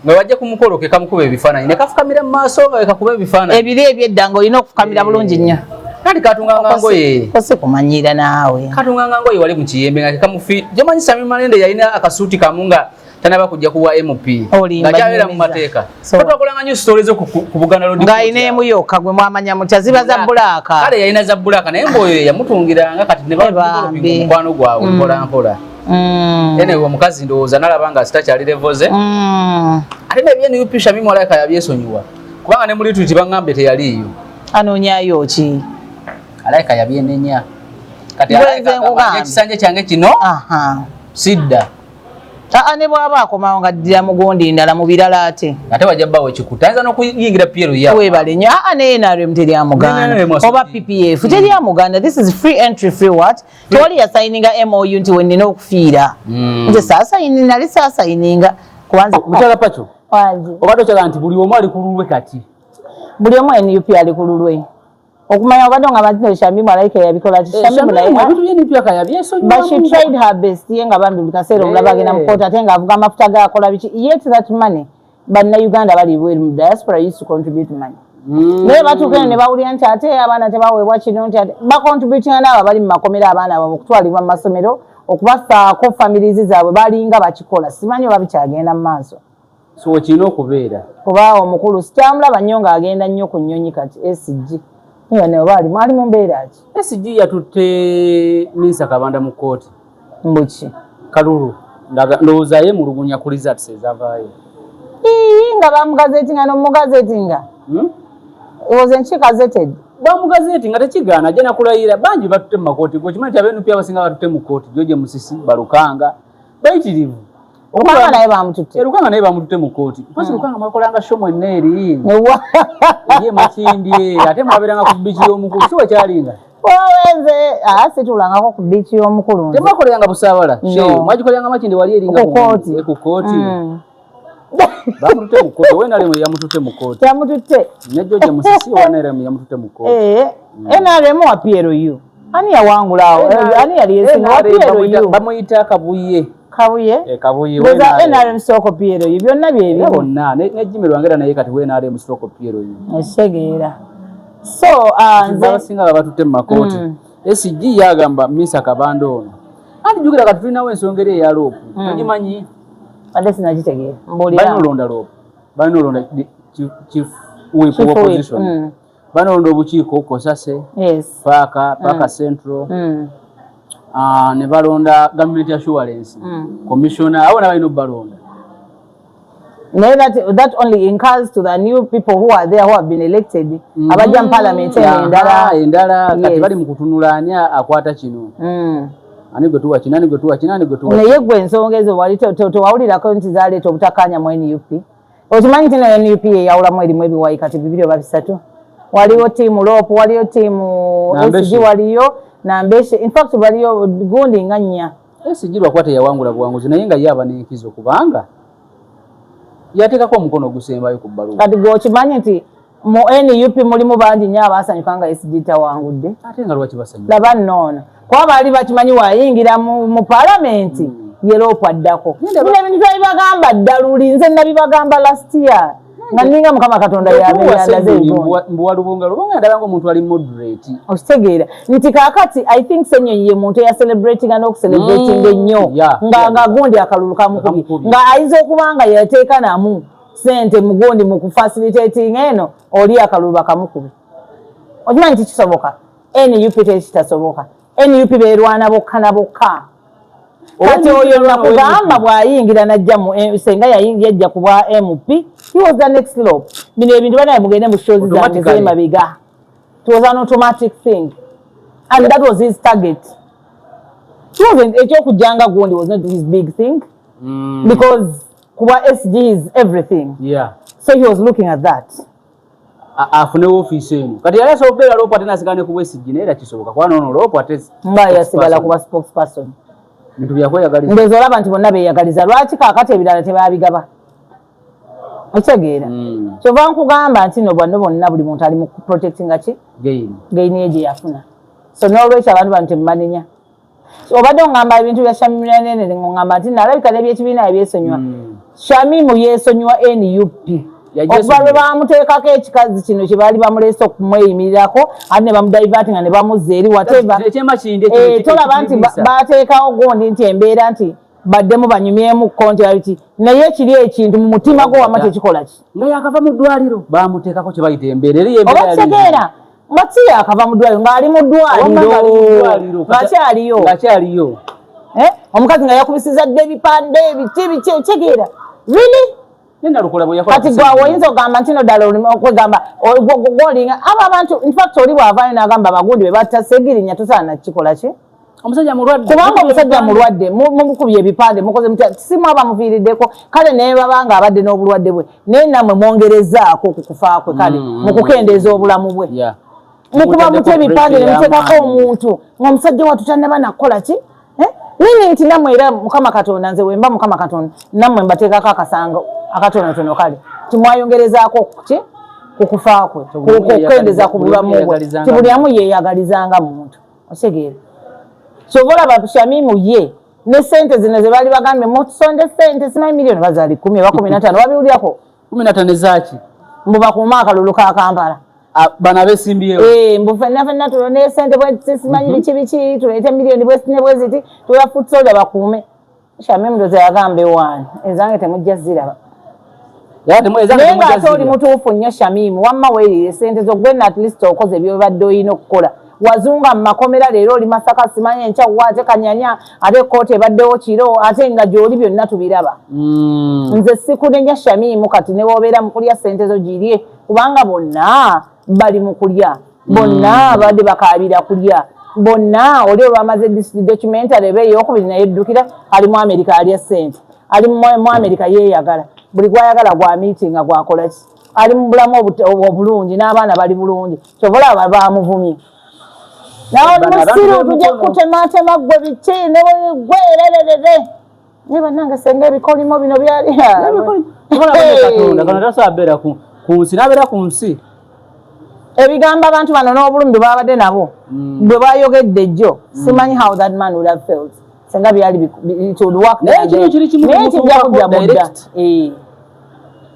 Nga wajja ku mukolo ke kamukuba ebifaananyi ne kafukamira mu maaso nga kakuba ebifaananyi. Ebiri ebyedda ng'olina okufukamira bulungi nnyo. Kati katunganga ngoye. Kosi kumanyiira naawe. Katunganga ngoye wali mu kiyembe nga kekamufi. Jomanyi Shamimu Malende yalina akasuuti kamu nga tanaba kujja kuwa MP. Olimba. Nga kyabeera mu Nyumiza. mateeka. So- Twakolanga nnyo stories ku Buganda Road. Ng'alina emu yokka gwe mwamanya mutya ziba za black. Kale yalina za black, naye ng'oyo yamutungiranga kati ne Bambi. mukwano gwabwe mpola mpola. Anyway, omukazi ndowooza nalaba nga sitakyali level ze. Ate nebye NUP Shamimu alabika yabyesonyiwa. Kubanga ne mu retreat baŋŋambye teyaliiyo. Anoonyayo ki? Alabika yabyenenya. Kati Gwe alabika nze agamba, nkugambye. ekisanja kyange kino sidda. Aa, ne bw'aba akomawo nga ddira mu gundi ndala mu birala ate. Ate wajja bbawo ekikuta. Ayinza n'okuyingira PLU yawo. Weebale nnyo. Aa, ne NRM teryamuganda. Ne NRM oba PPF teryamuganda. This is free entry, free what? Tewali yasayininga MOU nti we nnina okufiira. Nze saasayini, nali saasayininga kubanze. Mukyala Pacho, Wangi. obadde okyaga nti buli omu ali ku lulwe kati. Buli omu NUP ali ku lulwe. Okumanya obadde nga nti Shamimu alayika yabikola ki? Shamimu naye Ebintu bye NUP aka yabyesonyiwamu. But she tried her best. Ye nga bambi buli kaseera omulaba agenda mu kooti ate ng'avuga amafuta ge akola biki. Yet that money, Bannayuganda bali bweru mu diaspora used to contribute money. Naye batuuka eno ne bawulira nti ate abaana tebaweebwa kino, nti ate bacontributinga n'abo abali mu makomera, abaana baabwe okutwalibwa mu masomero, okubafaako families zaabwe, balinga bakikola. Simanyi oba bikyagenda mu maaso. So kirina okubeera. Kuba omukulu sikyamulaba nnyo ng'agenda nnyo ku nnyonyi kati SG niyo ne oba alimu ali mu mbeera ki? SG yatutte Minsa Kabanda mu kkooti. Mbuki? Kalulu. Ndowooza ye mulugunya ku results ezavaayo. Ii, nga bamugazetinga n'omugazetinga. It was enki gazetted? Bamugazeti nga tekigaana ajja nakulayira. Bangi batutte mu makooti. Gwe okimanyi nti aba NUP abasinga batutte mu kkooti? George Musisi, Balukanga bayitirivu. Lukanga naye bamututte. Lukanga naye bamututte mu kkooti. Mpozi Lukanga mwakolanga show mwenna eri Ewa. eri e Makindye, ate mwabeeranga ku beach y'omukulu, si wekyalinga? Owenze situlangako ku beach y'omukulu nze. Temwakoleranga Busaabala? No. Show mwagikoleranga Makindye wali eringa Ku kkooti. Ku kkooti. Bamututte mu kkooti. Owa NRM yamututte mu kkooti. Yamututte. Ne George Musisi owa NRM yamututte mu kkooti. Eh, NRM wa PLU. Ani yawangula awo? Ani yali yesinga wa NRM PLU? Bamuyita Kabuye. Kabuye? Eh, Kabuye. Ndowooza wa NRM. NRM stroke PLU byonna bye Era bimu. bonna ne Jimmy Lwangera naye kati wa NRM stroke PLU. Ekitegeera. So nze abasinga babatutte mu makooti. SG yagamba Misa Kabanda ono, anti jjukira kati tulinawo ensonga eri eya LOP. Togimanyi? Badde sinagitegeera. Mbuulira. Balina olonda LOP, balina olonda chief whip Chief whip, opposition, balina olonda obukiiko COSASE, paaka paaka central, ne balonda government assurance commissioner. Abo nabalina obalonda. Naye that only incurs to the new people who are there, who have been elected, abajja mu parliament eno endala. Endala kati Yes. bali mu kutunula ani akwata kino, ani gwe tuwa kino, ani gwe tuwa kino, ani gwe tuwa. Naye gwe ensonga ezo wali tewawulirako nti zaleeta obutakkaanya mu NUP? Okimanyi nti nayo NUP eyawulamu, erimu ebiwayi kati bibiri oba bisatu. Waliwo team LOP, waliwo team Nambeshe. SG, waliyo Nambeshe, in fact waliyo gundi nga nnya. SG lwakuba teyawangula buwanguzi, naye nga ye aba n'enkizo kubanga yateekako omukono ogusembayo ku bbaluwa. Kati gwe okimanyi nti mu NUP mulimu bangi nnyo abasanyuka nga SG tawangudde? Ate nga lwaki basanyuka? Laba nnoono, kuba baali bakimanyi wayingira mu palamenti ye LOP addako. Bino ebintu twabibagamba dda luli, nze nabibagamba last year nga ninga Mukama Katonda yabeerandaze ebigonda. Mbuwa Lubonga, Lubonga ndaba nga omuntu ali moderate. Okitegeera nti kaakati I think Ssenyonyi ye muntu eyacelebratinga n'okucelebratinga ennyo nga nga gundi akalulu kamukubye, Kamukubye. nga ayinza okuba nga yateeka namu sente mugundi mu kufacilitating eno oli akalulu bakamukubye. Okimanyi nti kisoboka? NUP tekitasoboka. NUP beerwana bokka na bokka. Kati oyo nakugamba bw'ayingira najja mu senga yajja ku bwa MP, he was the next LOP. Bino ebintu banaye mugende mu shows zange Automatically. z'emabega. It was an automatic thing and that was his target. He wasn't, ekyokujjanga gundi was not his big thing because kuba SG is everything. So he was looking at that. Afune ofiisi eno. Kati yali asobola okubeera LOP ate nasigala ne ku bwesigi, naye era kisoboka kuba noono LOP ate nga yasigala kuba spokesperson. Bintu byakweyagaliza. Ndowooza olaba nti bonna beeyagaliza. Lwaki kaakati ebirala tebabigaba? Okitegeera? Kyova nkugamba nti no bano bonna buli muntu ali mu protectinga ki? Gain. Gain ye gye yafuna. So n'olwekyo abantu bano temubanenya. So, obadde oŋŋamba ebintu bya Shamimu Nene, ŋŋamba nti nalabika n'ebyekibiina ebyesonyiwa. Shamimu yeesonyiwa NUP Yagyesonyiwa. okuva lwe bamuteekako ekikazi kino kye baali bamuleese okumweyimirirako, ate ne bamudivertinga ne bamuzza eri, whatever. Ekyemakindi. Eh, tolaba nti bateekawo gundi nti embeera nti baddemu banyumyemukko nti babiki, naye kiri ekintu mu mutima gwo wama tekikola ki? Nga yakava mu ddwaliro bamuteekako kye bayita embeera eri Oba kitegeera nga si yakava mu ddwaliro, ng'ali mu ddwaliro ng'akyaliyo. Ng'akyaliyo. Eh? Omukazi nga yakubisiza dda ebipande ebiki biki, okitegeera? Really? Nalukola bwe yakola. Kati gwe oyinza okugamba nti no ddala okwegamba gwolinga abo abantu. Infact oli bw'avaayo n'agamba abagundi be batta Segirinya, tosaana nakikola ki? Omusajja mulwadde. Kubanga omusajja mulwadde, mumukubye ebipande, mukoze mutya, simu abamuviiriddeko. Kale naye babanga abadde n'obulwadde bwe, naye nammwe mwongerezaako ku kufa kwe, kale mu kukendeeza obulamu bwe. Mukuba mutya ebipande ne muteekako omuntu ng'omusajja wattu tannaba nakukola ki? Eh? Nini nti nammwe era Mukama Katonda, nze wemba Mukama Katonda, nammwe mbateekako akasango akatonotono. Kale timwayongerezaako ki ku kufa kwe, kukendeeza ku Buli omu bulamu bwe. yeeyagalizanga. Ti buli amu yeeyagalizanga muntu, otegeera? Kyova olaba Shamimu ye ne sente zino ze baali bagambye mutusonde sente, simanyi miliyoni bazaali 10 oba 15, wabiwulyako? 15 ezaaki? Mbu bakuume akalulu ka Kampala. Ah, bano abeesimbyewo. Eh, mbu fenna fenna tulone sente bwe simanyi biki biki, tuleete miliyoni bwe ne bwe ziti, tuwa foot soldier bakuume. Shamimu ndoza yagamba ewaani ezange temujja ziraba. Era ezange Naye temujja ng'ate oli zirya. mutuufu nnyo Shamimu, wamma weerire sente zo gwenna, at least okoze byobadde olina okukola. Wazunga mu makomera, leero oli Masaka, simanyi enkya wa, ate Kanyanya, ate kooti ebaddewo kiro, ate nga gy'oli byonna tubiraba. Nze sikunenya Shamimu. Kati ne bw'obeera mu kulya sente zo girye, kubanga bonna bali mu kulya, bonna badde bakaabira kulya bonna. Oli olwamaze documentary eba eyokubiri naye eddukira, ali mu America alya sente, ali mu America yeeyagala, buli gwayagala gwa meetinga gwakola ki, ali mu bulamu obulungi n'abaana bali bulungi. Kyova olaba bamuvumye nawe oli Bano abantu musiru, b'emikono. Tujja kutematema gwe biki gwe erererere. Naye bannange senga ebikolimo bino byali Katonda kano tasobola beera ku nsi n'abeera ku nsi. Ebigambo abantu bano n'obulumi bwe babadde nabo bwe bayogedde jjo, simanyi how that man would have felt senga byali it would work. Naye kino kiri kimu Naye kijja kumutuukako kujja mudda. direct. Eh.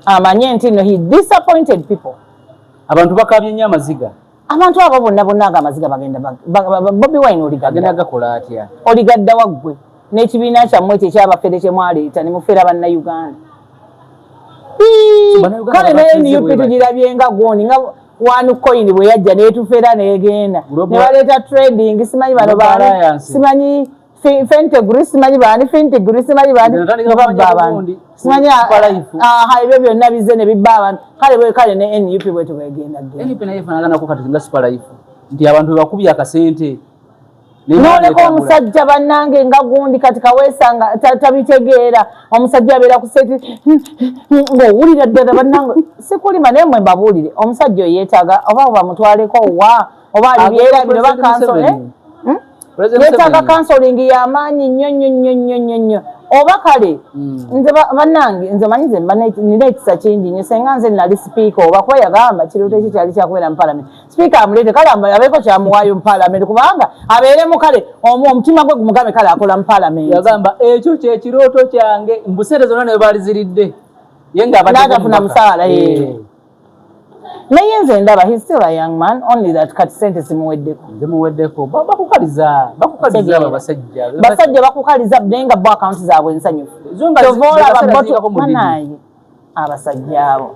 Amanye nti no he disappointed people. Abantu bakabye nnyo amaziga. Abantu abo bonna bonna ago amaziga bagenda Bobi Wine agenda oligadda gakola atya? Oligadda waggwe n'ekibiina kyammwe ekyo ekyabafere kye mwaleeta ne mufera Bannayuganda. So, Bannayuganda Kale naye babakize NUP bwe bati. tugirabye nga gwoni nga one coin bwe yajja n'etufera n'egenda ne baleeta trading, simanyi bano Global baani, Alliance. simanyi Fentegri, simanyi baani Fintegri, simanyi baani, Natandika ne babba kumanya abantu. gundi, Simanyi Super Life. Aha, ebyo byonna bizze ne bibba abantu. Kale bwe kale ne NUP bwetu bwegenda genda. NUP naye efaanaganako kati nga Super Life, nti abantu bwe bakubye akasente Noleka omusajja bannange nga gundi kati Kaweesa nga tabitegeera. Omusajja abeera ku seti ng'owulira ddala. Bannange sikulima, naye mwe mbabuulire, omusajja oyo yeetaaga oba bamutwaleko wa oba alibyerabira oba counselling, Yeetaaga counselling y'amaanyi nnyo nnyo nnyo nnyo nnyo nnyo. Oba kale nze bannange nze manyi nze mba nina ekisa kingi nnyo. Senga nze nali sipiika, oba kuba yagamba kirooto ekyo kyali kyakubeera mu palamenti, sipiika amuleete kale abeeko kyamuwaayo mu palamenti, kubanga abeeremu kale omutima gwe gumugambe kale akola mu palamenti. Yagamba ekyo kyekirooto kyange, mbu sente zonna ne baaliziridde ye nga abadde N'atafuna mubaka. musaala, ye. Naye nze ndaba he's still a young man, only that kati sente zimuweddeko. Zimuweddeko. Bakukaliza, bakukaliza abo abasajja. Basajja bakukaliza, naye nga bo akawunti zaabwe nsanyufu. Zo nga Kyova olaba zikaseera bo ziyingako mu didi. Banaye abasajja abo,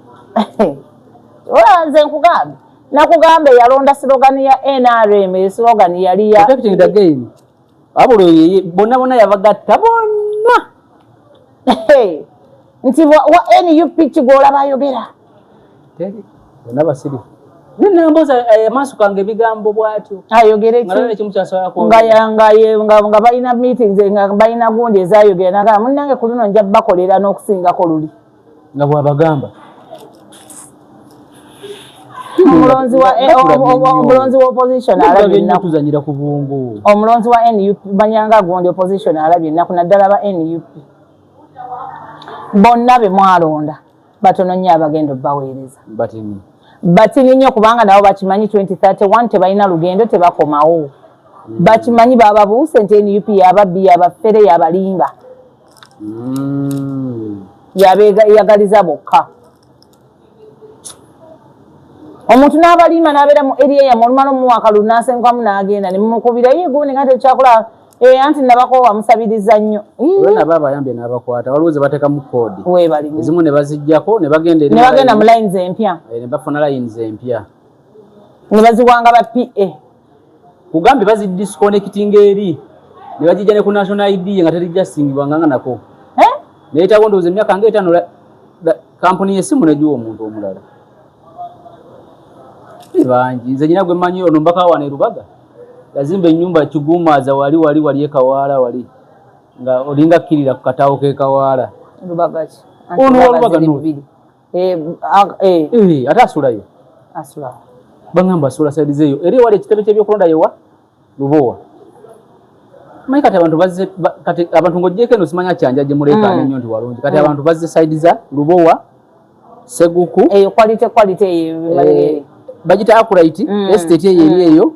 ola nze nkugambye Nakugamba yalonda slogan ya NRM, eyo slogan yali ya Protecting the gain. Wabula oyo ye bonna bonna yabagatta bonna. Hey, nti wa NUP kigwolaba ayogera. Teri bonna basirifu. Nenamboza amaaso kange ebigambo bw'atyo. Ayogere Nga ki? ekimu kyasobola Nga nga balina meetings, nga balina gundi ezayogera, nagamba munnange ku luno nja bakolera n'okusingako luli. Nga bw'abagamba. Omulonzi wa Nga tulabye nnyo. Omulonzi wa opposition alabye Tulabye nnyo, ennaku. tuzanyira ku bwongo. Omulonzi wa NUP manyanga gundi opposition alabye ennaku, naddala ba NUP bonna be mwalonda batono nnyo abagenda obbaweereza. Batini. Batini nnyo, kubanga nabo bakimanyi 2031 tebalina lugendo, tebakomawo. Bakimanyi bababuuse nti NUP yababbi, yabafere, yabalimba, yabeyagaliza bokka. Omuntu n'abalima n'abeera mu area yammwe, olumala omuwa akalulu n'asengukamu n'agenda ne mumukubira, ye gundi nga tekyakola. Eh, anti nabakoowa, musabiriza nnyo. Olwo nabo abayambye n'abakwata, waliwo ze bateekamu koodi. Weebali. Ezimu ne baziggyako ne bagenda eri Ne bagenda mu lines empya. Ne bafuna lines empya. Ne baziwanga ba PA. Kugambye bazidisconnectinga eri ne bagijja ne ku national ID nga terijasingibwanga nga nako. Eh? Neyetaaga ndowooza emyaka nga 5 kampuni y'essimu negiwa omuntu omulala. Bangi, nze nyina gwe mmanyi, ono mbaka wano e Lubaga, yazimba ennyumba Kigumaaza wali wali wali e Kawaala wali, nga olinga kkirira ku kataawo k'e Kawaala. Lubaga ki? Ono wa Lubaga ziri North. bbiri. Eh, eh, Eh, ate asulayo. Asula. Bagamba asula side zeeyo eri ewali ekitebe ky'ebyokulonda yewa Lubowa. Manyi kati abantu bazze kati abantu ng'oggyeko eno simanya Kyanja gye muleekaana ennyo nti walungi, kati abantu bazze side za Lubowa, Seguku. Eyo quality, quality eyo. Eh, bagita Akright Estate eyo eri eyo.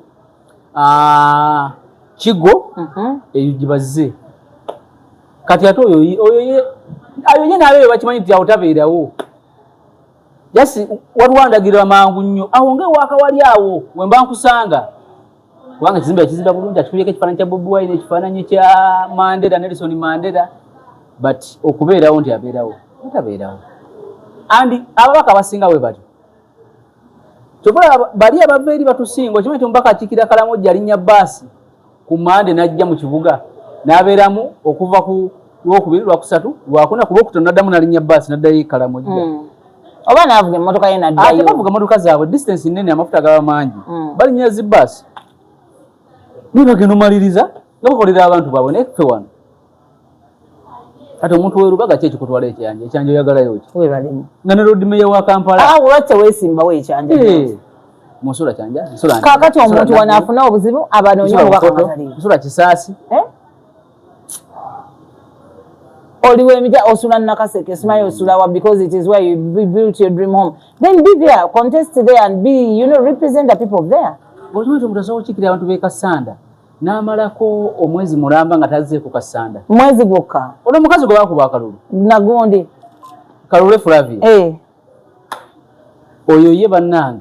Ah, Kigo eyo gye bazze kati. Ate oyo oyo ye ayo ye nayo bakimanyi nti awo tabeerawo, just waliwo andagirira mangu nnyo awo ngaewaka wali awo wemba nkusanga, kubanga ekizimbe yakizimba bulungi, akikubyeko ekifaananyi kya Bobi Wine, ekifaananyi kya Mandela, Nelson Mandela, but okubeerawo nti abeerawo, tabeerawo. And ababaka abasinga bwe batyo. Kyova bali abava eri batusinga. Okimanyi nti omubaka akiikira Kalamojja alinnya baasi ku Mande n'ajja mu kibuga n'abeeramu okuva ku Lwokubiri, Lwakusatu, Lwakuna, ku Lwokutaano n'addamu n'alinnya baasi n'addayo e Kalamojja. Oba naavuga emmotoka ye Ate naddayo. bavuga motoka zaabwe, distance nene, amafuta gaba mangi. Balinnya zi baasi naye bagenda omaliriza nga bakolera abantu baabwe. Naye ffe wano kati omuntu werubaga ki ekikutwala ekyanja? Ekyanja oyagalayo ki? Webalimu. Nga ne Lord Mayor wa Kampala. Ah, lwaki teweesimbawo ekyanja? Eh, musula Kyanja, nsula Kaakati nsula omuntu Naguru, wano afuna obuzibu abanoonya nsula omubaka Bukoto, nga taliiwo. nsula Kisaasi. Eh? Oli wemija osula Nakaseke, simanyi osula wa, because it is where you built your dream home, then be there, contest there and be you know represent the people there. Okimanyi nti omuntu asobola okukiikirira abantu b'e Kassanda n'amalako omwezi mulamba nga tazze ku Kassanda? Mwezi gwokka? Ono omukazi gwe bakuba akalulu. Nagundi. Kalule Flavia. Eh. Oyo ye bannange.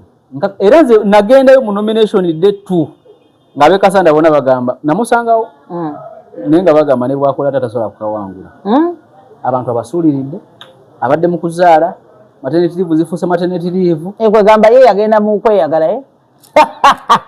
Era nze nagendayo mu nomination day 2 ng'ab'e Kassanda bonna bagamba namusangawo, naye nga bagamba ne bwakola tatasobola kukawangula. Abantu abasuuliridde, abadde mu kuzaala, maternity leave zifuuse maternity leave. Eh, kwegamba ye yagenda mu kweyagala, eh?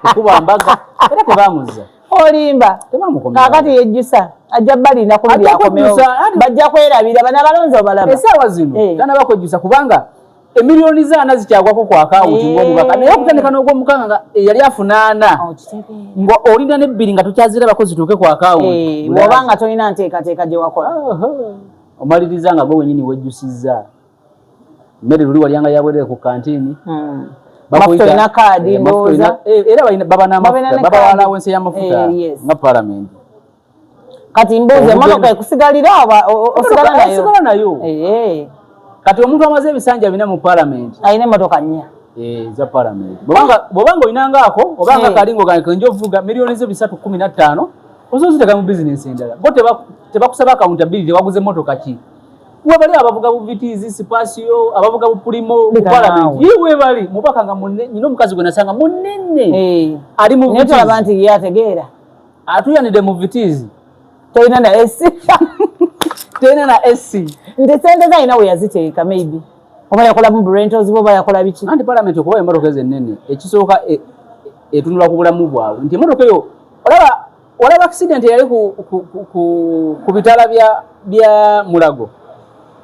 Kukuba mbaga, era tebamuzza. Olimba. Tebamukomya. Kaakati yejjusa, ajja balinda ku luli Ajja akomewo. kwejjusa, Bajja kwerabira bano abalonzi obalaba. Essaawa zino tanaba kwejjusa, kubanga emiliyoni zaana zikyagwako ku akawunti ng'omubaka, naye okutandika n'ogwomukaaga nga yali afunaana, Oh, kitegeera. nga olinda n'ebbiri nga tokyazirabako zituuke ku akawunti. Eh, bw'oba nga tolina nteekateeka gye wakola. Omaliriza nga gwe wenyini wejjusizza mmere luli walyanga yabwerere ku kantiini. Mafuta olina kaadi Eh, mafuta ndowooza. era baba Babeera n'amafuta, ne baba kaadi. allowance y'amafuta nga palamenti. Kati mbuuza, emmotoka ekusigalira oba osigala nayo? Osigala nayo. Kati omuntu amaze ebisanja 4 mu palamenti alina emmotoka nnya. Eh, za palamenti. Bw'obanga olinangaako obanga kalingo gange nja ovuga, miliyoni zo 315 osobola oziteeka mu bizinesi endala. Bo tebakusaba accountability waguze emmotoka ki. Webali abavuga bu Vitz, Spacio, abavuga bu Premio mu Leka palamenti. naawe. Ye webali mubaka nga munene, nyina omukazi gwe nasanga munene ali mu Naye Vitz. tolaba nti ye ategeera. Atuyanidde mu Vitz. Tolina na AC. Tolina na AC. Nti sente ze alina we yaziteeka, maybe. Oba yakolamu rentals, oba yakola biki? Anti parliament okuba emmotoka ezo ennene, ekisooka etunula ku bulamu bwabwe, nti emmotoka eyo olaba accident eyali ku bitaala bya Mulago.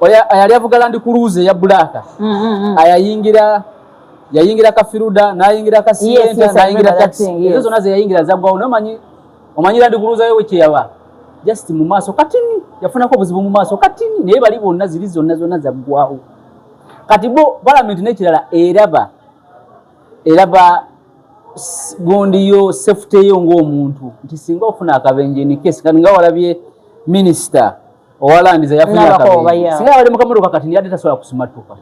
Yali avuga Land Cruiser eya black, ayayingira, yayingira ka Fielder, n'ayingira ka Sienta, n'ayingira taxi. Ezo zonna ze yayingira zaggwawo. Naye omanyi Land Cruiser yo kyeyaba just mu maaso katini, yafunako obuzibu mu maaso katini, naye bali bonna ziri zonna zonna zaggwawo. Kati bo parliament n'ekirala eraba gundi yo, safety yo ng'omuntu, nti singa ofuna akabenje ni case. Kati nga walabye minisita owa lands yafunye akabenje, singa abali mu kamotoka kati yadde tasobola kusimatuka.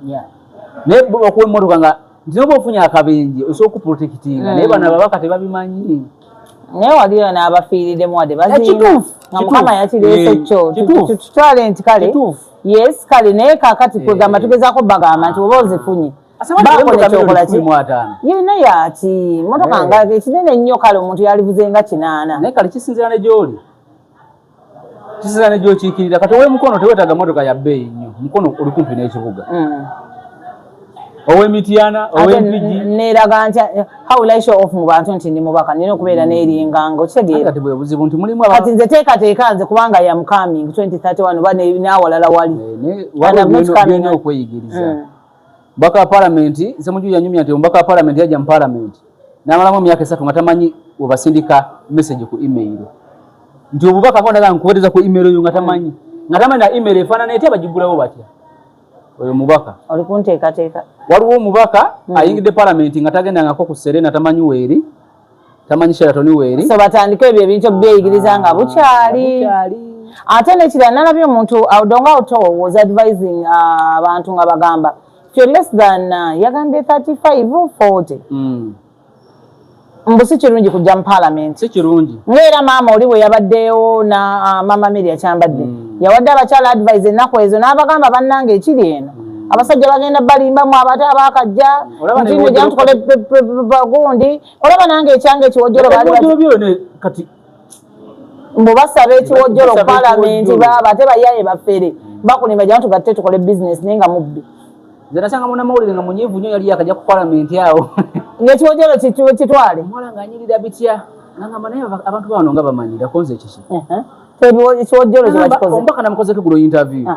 Naye okuwa emmotoka nga nti noba ofunye akabenje osobola okuprotectinga, naye bano ababaka tebabimanyi. Naye waliyo n'abafiiriddemu wadde baziina, nga Mukama yakireese kyo tutwale nti kale, yes, kale. Naye kakati kwegamba tugezaako bagamba nti oba ozifunye, baako nekyokola ki yina yaki motoka nga ekinene nnyo. Kale omuntu yalivuze nga 80. Naye kale kisinzira ne gyoli, kisinzira ne gyokiikirira. Kati ow'emukono teweetaaga motoka ya bbeeyi nnyo, Mukono oli kumpi n'ekibuga. Ow'Emityana, ow'Empigi. Neeraga nti how will I show off mu bantu nti ndi mubaka, nina okubeera n'eringanga, okitegeera? Kati bwe buzibu nti mulimu kati nze teekateeka nze kubanga ya coming 2031 oba n'awalala wali. Waliwo okweyigiriza. Omubaka wa palamenti Ssemuju yanyumya nti omubaka wa palamenti yajja mu palamenti n'amalamu emyaka 3 nga tamanyi webasindika message ku email, nti obubaka nga nkuweereza ku email yo, nga tamanyi na email efaanana etya, bagigulawo batya. Oyo mubaka. Oli kunteekateeka. Waliwo omubaka ayingidde palamenti nga tagendangako ku Serena, tamanyi weeri, tamanyi Sheraton weeri. So batandike ebyo ebintu obyeyigiriza nga bukyali. Ate nekirala, nalabye omuntu Odonga Otto was advising abantu nga bagamba if you're less than yagambye 35, 40, mbu si kirungi kujja mu parliament. Si kirungi. Ngaera maama oli bwe yabaddeyo na maama Mary Akyambadde yawadde abakyala advice ennaku ezo n'abagamba, bannange, ekiri eno abasajja bagenda balimbamu abate abakajja nti nno jantukole gundi, olaba nange ekyange ekiwojjolo baali kati mbu basaba ekiwojjolo palamenti, baba ate bayaye bafere bakulimba, jantugatte tukole bizinesi, naye nga mubbi. Nze nasanga munnamawulire nga munyiivu nnyo, yali yakajja ku palamenti awo. Ng'ekiwojjolo kitwale. Omuwala ng'anyirira bitya, nangamba, naye abantu bano nga bamanyira konze kiki? Ekiwojjolo kyebakikoze. Omubaka namukozeko gulo interview,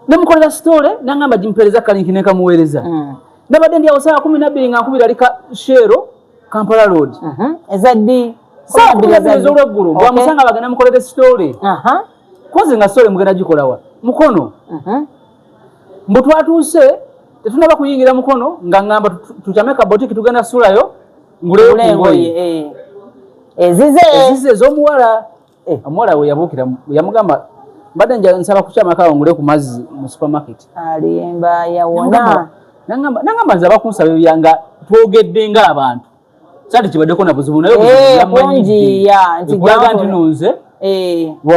nemukolera story, nangamba gimpeereza ka link, nekamuweereza. Nabadde ndi awo saawa 12 nga nkubira ali ka Shell, Kampala Road. Ezaddi? Saawa 12 ez'olweggulo bwamusanga bagenda mukolere story. Koze nga story mugenda gikolawa Mukono? Mbu twatuuse tetunaba kuyingira Mukono, nga ngamba tukyame ka boutique, tugenda sulayo nguleyo ku ngoye. Eh. Ezize. Ezize ez'omuwala. Omuwala we yabuukira yamugamba, mbadde nja nsaba kukyamako awo ngule ku mazzi mu supermarket. Alimba, yawona. Nangamba nze abakunsaba ebyanga twogedde ng'abantu sati kibaddeko na buzibu, naye kunjiya. Nti kulaga nti no nze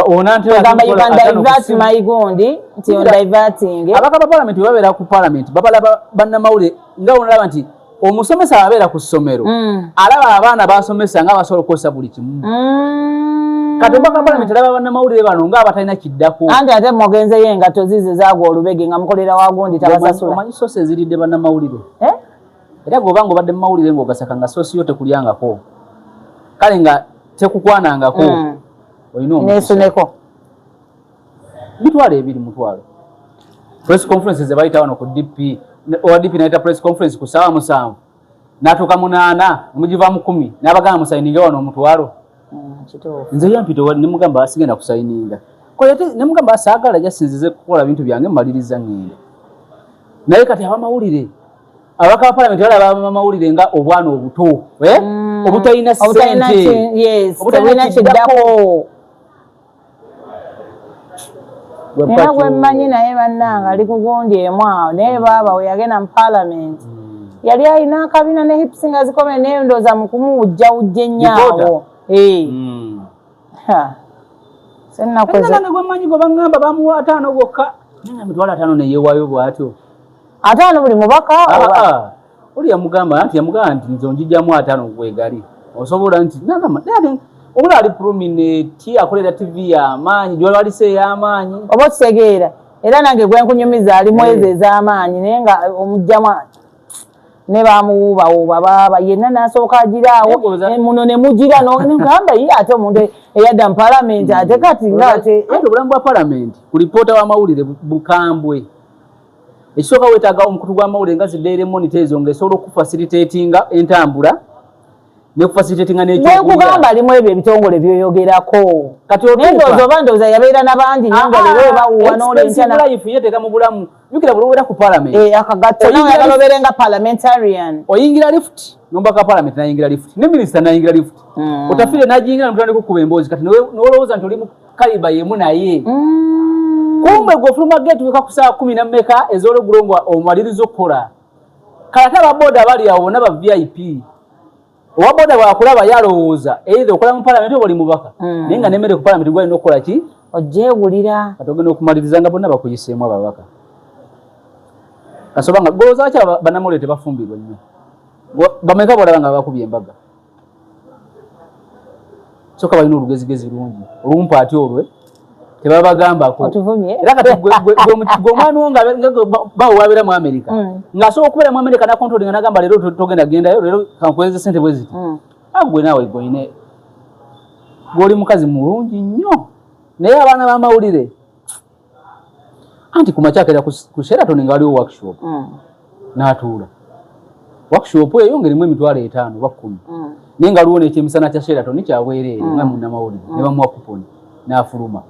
onantera. You can divert my gundi nti on diverting. Abaka ba parliament babeera ku parliament babalaba bannamawulire nga onalaba nti omusomesa abeera ku ssomero alaba abaana basomesa nga basobola okukozesa buli kimu. Kati omubaka wa parliament alaba bannamawulire bano nga abatalina kiddako. Anti ate mugenzeyo engatto zize zagwa olubege nga mukolera wa gundi tabasasula. Omanyi source eziridde bannamawulire? Eh? Era gwoba nga obadde mumawulire ng'ogasaka nga source yo tekulyangako, kale nga tekukwanangako, olina nesuneko. 20,000 mutwalo. Press conference ze bayita wano ku DP, owa DP nayita press conference ku ssaawa 7, n'atuuka 8, mugivaamu 10, n'abagamba musayininge wano omutwalo. Nze yampita nemugamba sigenda kusayininga, nemugamba saagala, jasinzize kukola bintu byange, mmaliriza ŋŋenda. Naye kati abamawulire, ababaka ba palamenti balaba abamawulire nga obwana obuto, eh? Obutalina sente, obutalina kiddako. Nina gwe mmanyi, naye bannanga ali ku gundi emu awo, naye baaba we yagenda mu palamenti yali alina akabina ne hips nga zikome, naye ndowooza mu kumuwujjawujja ennyo awo. Senakoze gwe mmanyi gwe baŋŋamba bamuwa 50 gwokka, naye 50,000 neyeewaayo bw'atyo. 50 buli mubaka? Ah, oli yamugamba nti, yamugamba nti nze onjijjamu 50 gwegali osobola nti nagamba, naye omula ali prominent, akolera TV y'amaanyi, gyolwalisa ey'amaanyi. Oba okitegeera. Era nange gwe nkunyumiza alimu ezo ez'amaanyi, naye nga omugjamu ne bamuwuubawuuba baaba yenna n'asooka agiraawo muno ne mugira nogamba ye ate omuntu eyadda mu palamenti ate kati nga ate obulamu bwa palamenti ku lipoota w'amawulire bukambwe. Ekisooka, weetaaga omukutu gw'amawulire nga zi Daily Monitor ezo ng'esobola okufacilitatinga entambula nekufacilitatinga. Nekugamba alimu ebyo ebitongole byoyogerako. Kati ndowooza oba ndowooza yabeera nabangi nnyo nga leero bawuwa n'olentana. Life yeteeka mu bulamu. Jjukira buli obeera ku parliament, Akagatto nawe oyagala obeere nga parliamentarian. Oyingira lift nomubaka parliament nayingira lift, ne minisita nayingira lift, Otafiire nagiyingira, namutandika okukuba emboozi. Kati nolowooza nti oli mu kaliba yemu naye, kumbe gwe ofuluma gate weka ku saa 10 na mmeka ez'olweggulo nga omaliriza okukola. Kale ate ababoda abali awo bonna ba VIP. Owa boda bwakulaba yalowooza either okola mu parliament oba oli mubaka, naye nga nemmere ku parliament gwalina okukola ki? Ogyewulira. Kati ogenda okumaliriza nga bonna bakuyiseemu ababaka. Kasoba nga golowooza lwaki bannamawulire tebafumbirwa nnyo? Bameka bolaba nga bakubye embaga? Soka balina olugezigezi lungi olumpa ati olwe tebabagambako. Otuvumye. Era kati gwe omwami wo nga bawo wabeera mu America, ng'asobola okubeera mu America nacontrollinga, nagamba leero togenda gendayo, leero kankuweereza sente bwe ziti. Gwe naawe goine gw'oli mukazi mulungi nnyo, naye abaana b'amawulire anti ku makya akeera ku Sheraton nga waliwo workshop, n'atuula workshop eyo ng'erimu 50,000 oba 10,000, naye nga waliwo n'ekyemisana kya Sheraton kyabwereere nga munnamawulire ne bamuwa kuponi n'afuluma.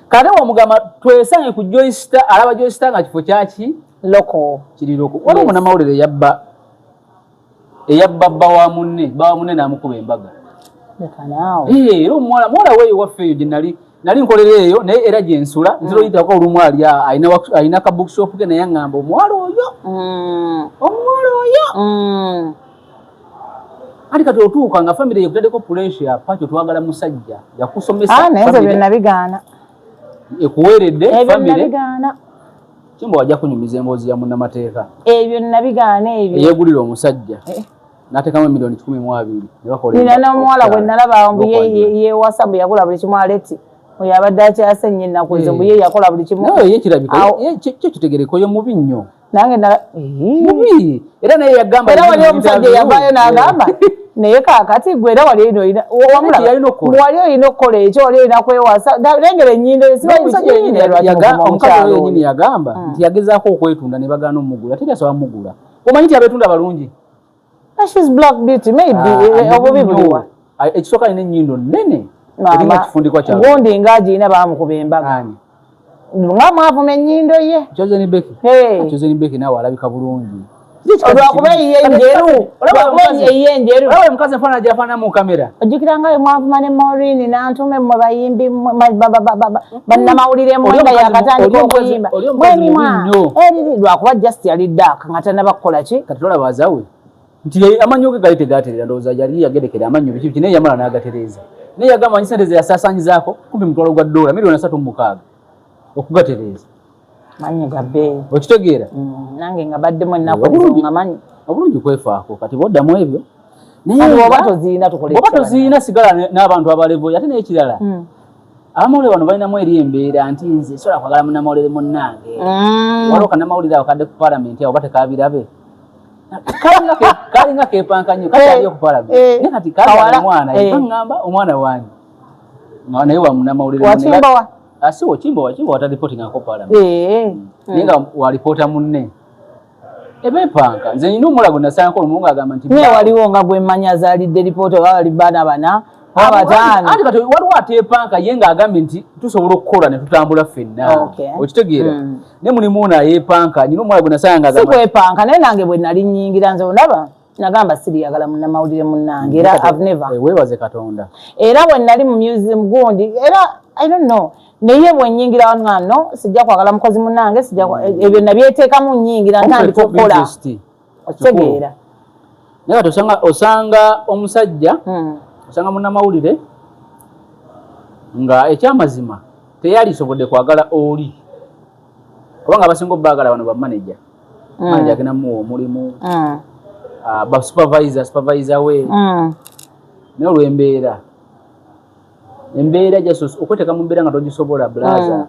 Kate wamugamba twesange ku Joystar, alaba Joystar nga kifo kyaki? Loko. Kiri loko. Waliwo munnamawulire eyabba eyabba bba wa munne, bba wa munne n'amukuba embaga. Leka naawe. Era omuwala muwala weeyo waffe eyo gye nali nali nkolera eyo, naye era gye nsula, ntera oyitako olumu, ali alina ka bookshop ke, naye aŋŋamba omuwala oyo, omuwala oyo. Ati kati otuuka nga famire yekutaddeko pressure, Pakyo twagala musajja yakusomesa. Ah, naye nze byonna bigaana. Ekuweeredde Ebyo famire. nabigaana. Kimbo wajja kunyumiza emboozi ya munnamateeka Ebyo nabigaana ebyo. Eyeegulira omusajja n'ateekamu 120 miliyoni ne bakola Nina n'omuwala gwe okukyala nalaba mbu n'okwanjula. Yeewasa, mbu yagula buli kimu, aleti oyo abadde akyase nnyo ennaku ezo, mbu ye yakola buli kimu. Naye ye kirabika Awo- kyo kitegereko, ye mubi nnyo. Nange na Mubi, era naye yagamba Era wali mu omusajja interview. yavaayo n'agamba, naye kaakati gwe era wali olina olina wamulaba. Yalina okukola. Wali olina okukola ekyo, wali olina kwewasa. Lengera ennyindo. N'omusajja yennyini omukazi oyo yennyini yagamba nti yagezaako okwetunda ne bagaana omugula, teri asobola mugula. Omanyi nti abeetunda balungi. She's black beauty maybe. Ah, Obubi nnyo. buliwa? Ah, ekisooka alina ennyindo nnene eringa kifundikwa kya Gundi ng'agirina, baamukuba embaga. Ani? Nga mwavuma ennyindo ye. Chosen Becky. Hey. Chosen Becky naawe alabika bulungi. Olwakuba eyiye njeru, olwakuba eyiye njeru. Olaba omukazi enfaanana gy'afaanana mu kamera. Ojjukira nga mwe mwavuma ne Maureen Nantume, mmwe bayimbi mmwe, bannamawulire mmwe, nga yakatandika okuyimba. Oli omukazi mubi Mwemimwa nnyo. Eriri lwakuba just yali dark nga tannaba kukola ki. Kati tolaba azawe nti amannyo ge gali tegaterera, ndowooza yali yagerekera amannyo biki biki, naye yamala n'agatereeza, naye yagamba nyi sente ze yasaasaanyizaako kumpi $100,000, 36 miliyoni okugatereeza. Mannyo ga bbeeyi. Okitegeera? Nange nga baddemu ennaku ezo Obulungi. nga manyi. Obulungi kwefaako. Kati boddamu ebyo. Kati bw'oba toziina tukole Bw'oba kitya? toziina, sigala n'abantu abalevo. Ate n'ekirala, abamawulire bano balinamu eri embeera nti nze sobola kwagala munnamawulire munnange. Waliwo kannamawulire awo kadde ku palamenti awo batekabirabe, kalinga kepanka nnyo kakyaliyo ku palamenti, naye kati kagala Kawala. omwana baŋŋamba omwana wange nga naye wa munnamawulire. Wa Kimbowa? Asiwo Kimbowa, Kimbowa talipotingako palamenti, naye nga walipoota munne ebepanka. Nze nina omuwala gwe nasanko olumu ng'agamba nti Naye waliwo nga gwe mmanyi azaalidde lipoota, oba bali baana bana oba bataano. Anti kati waliwo ateepanka ye ng'agambye nti tusobola okukola ne tutambula ffenna. Okitegeera? Naye mulimu ono ayeepanka, nina omuwala gwe nasanga Si ng'agamba kwepanka, naye nange bwe nali nnyingira nze ondaba nagamba siriyagala munnamawulire munnange, era I've never. Weebaze Katonda. Era bwe nali mu museum gundi, era I don't know, naye bwe nnyingira wano nga no sijja kwagala mukozi munnange, sijja ebyo nabyeteekamu, nnyingira ntandika okukola. Interest. Okitegeera? Naye kati osanga omusajja, osanga munnamawulire nga ekyamazima teyalisobodde kwagala oli, kubanga abasinga obaagala bano bamaneja. Manager agenda muwa omulimu, ba supervisor, supervisor we, naye olw'embeera, embeera just okweteeka mu mbeera nga togisobola, blaza.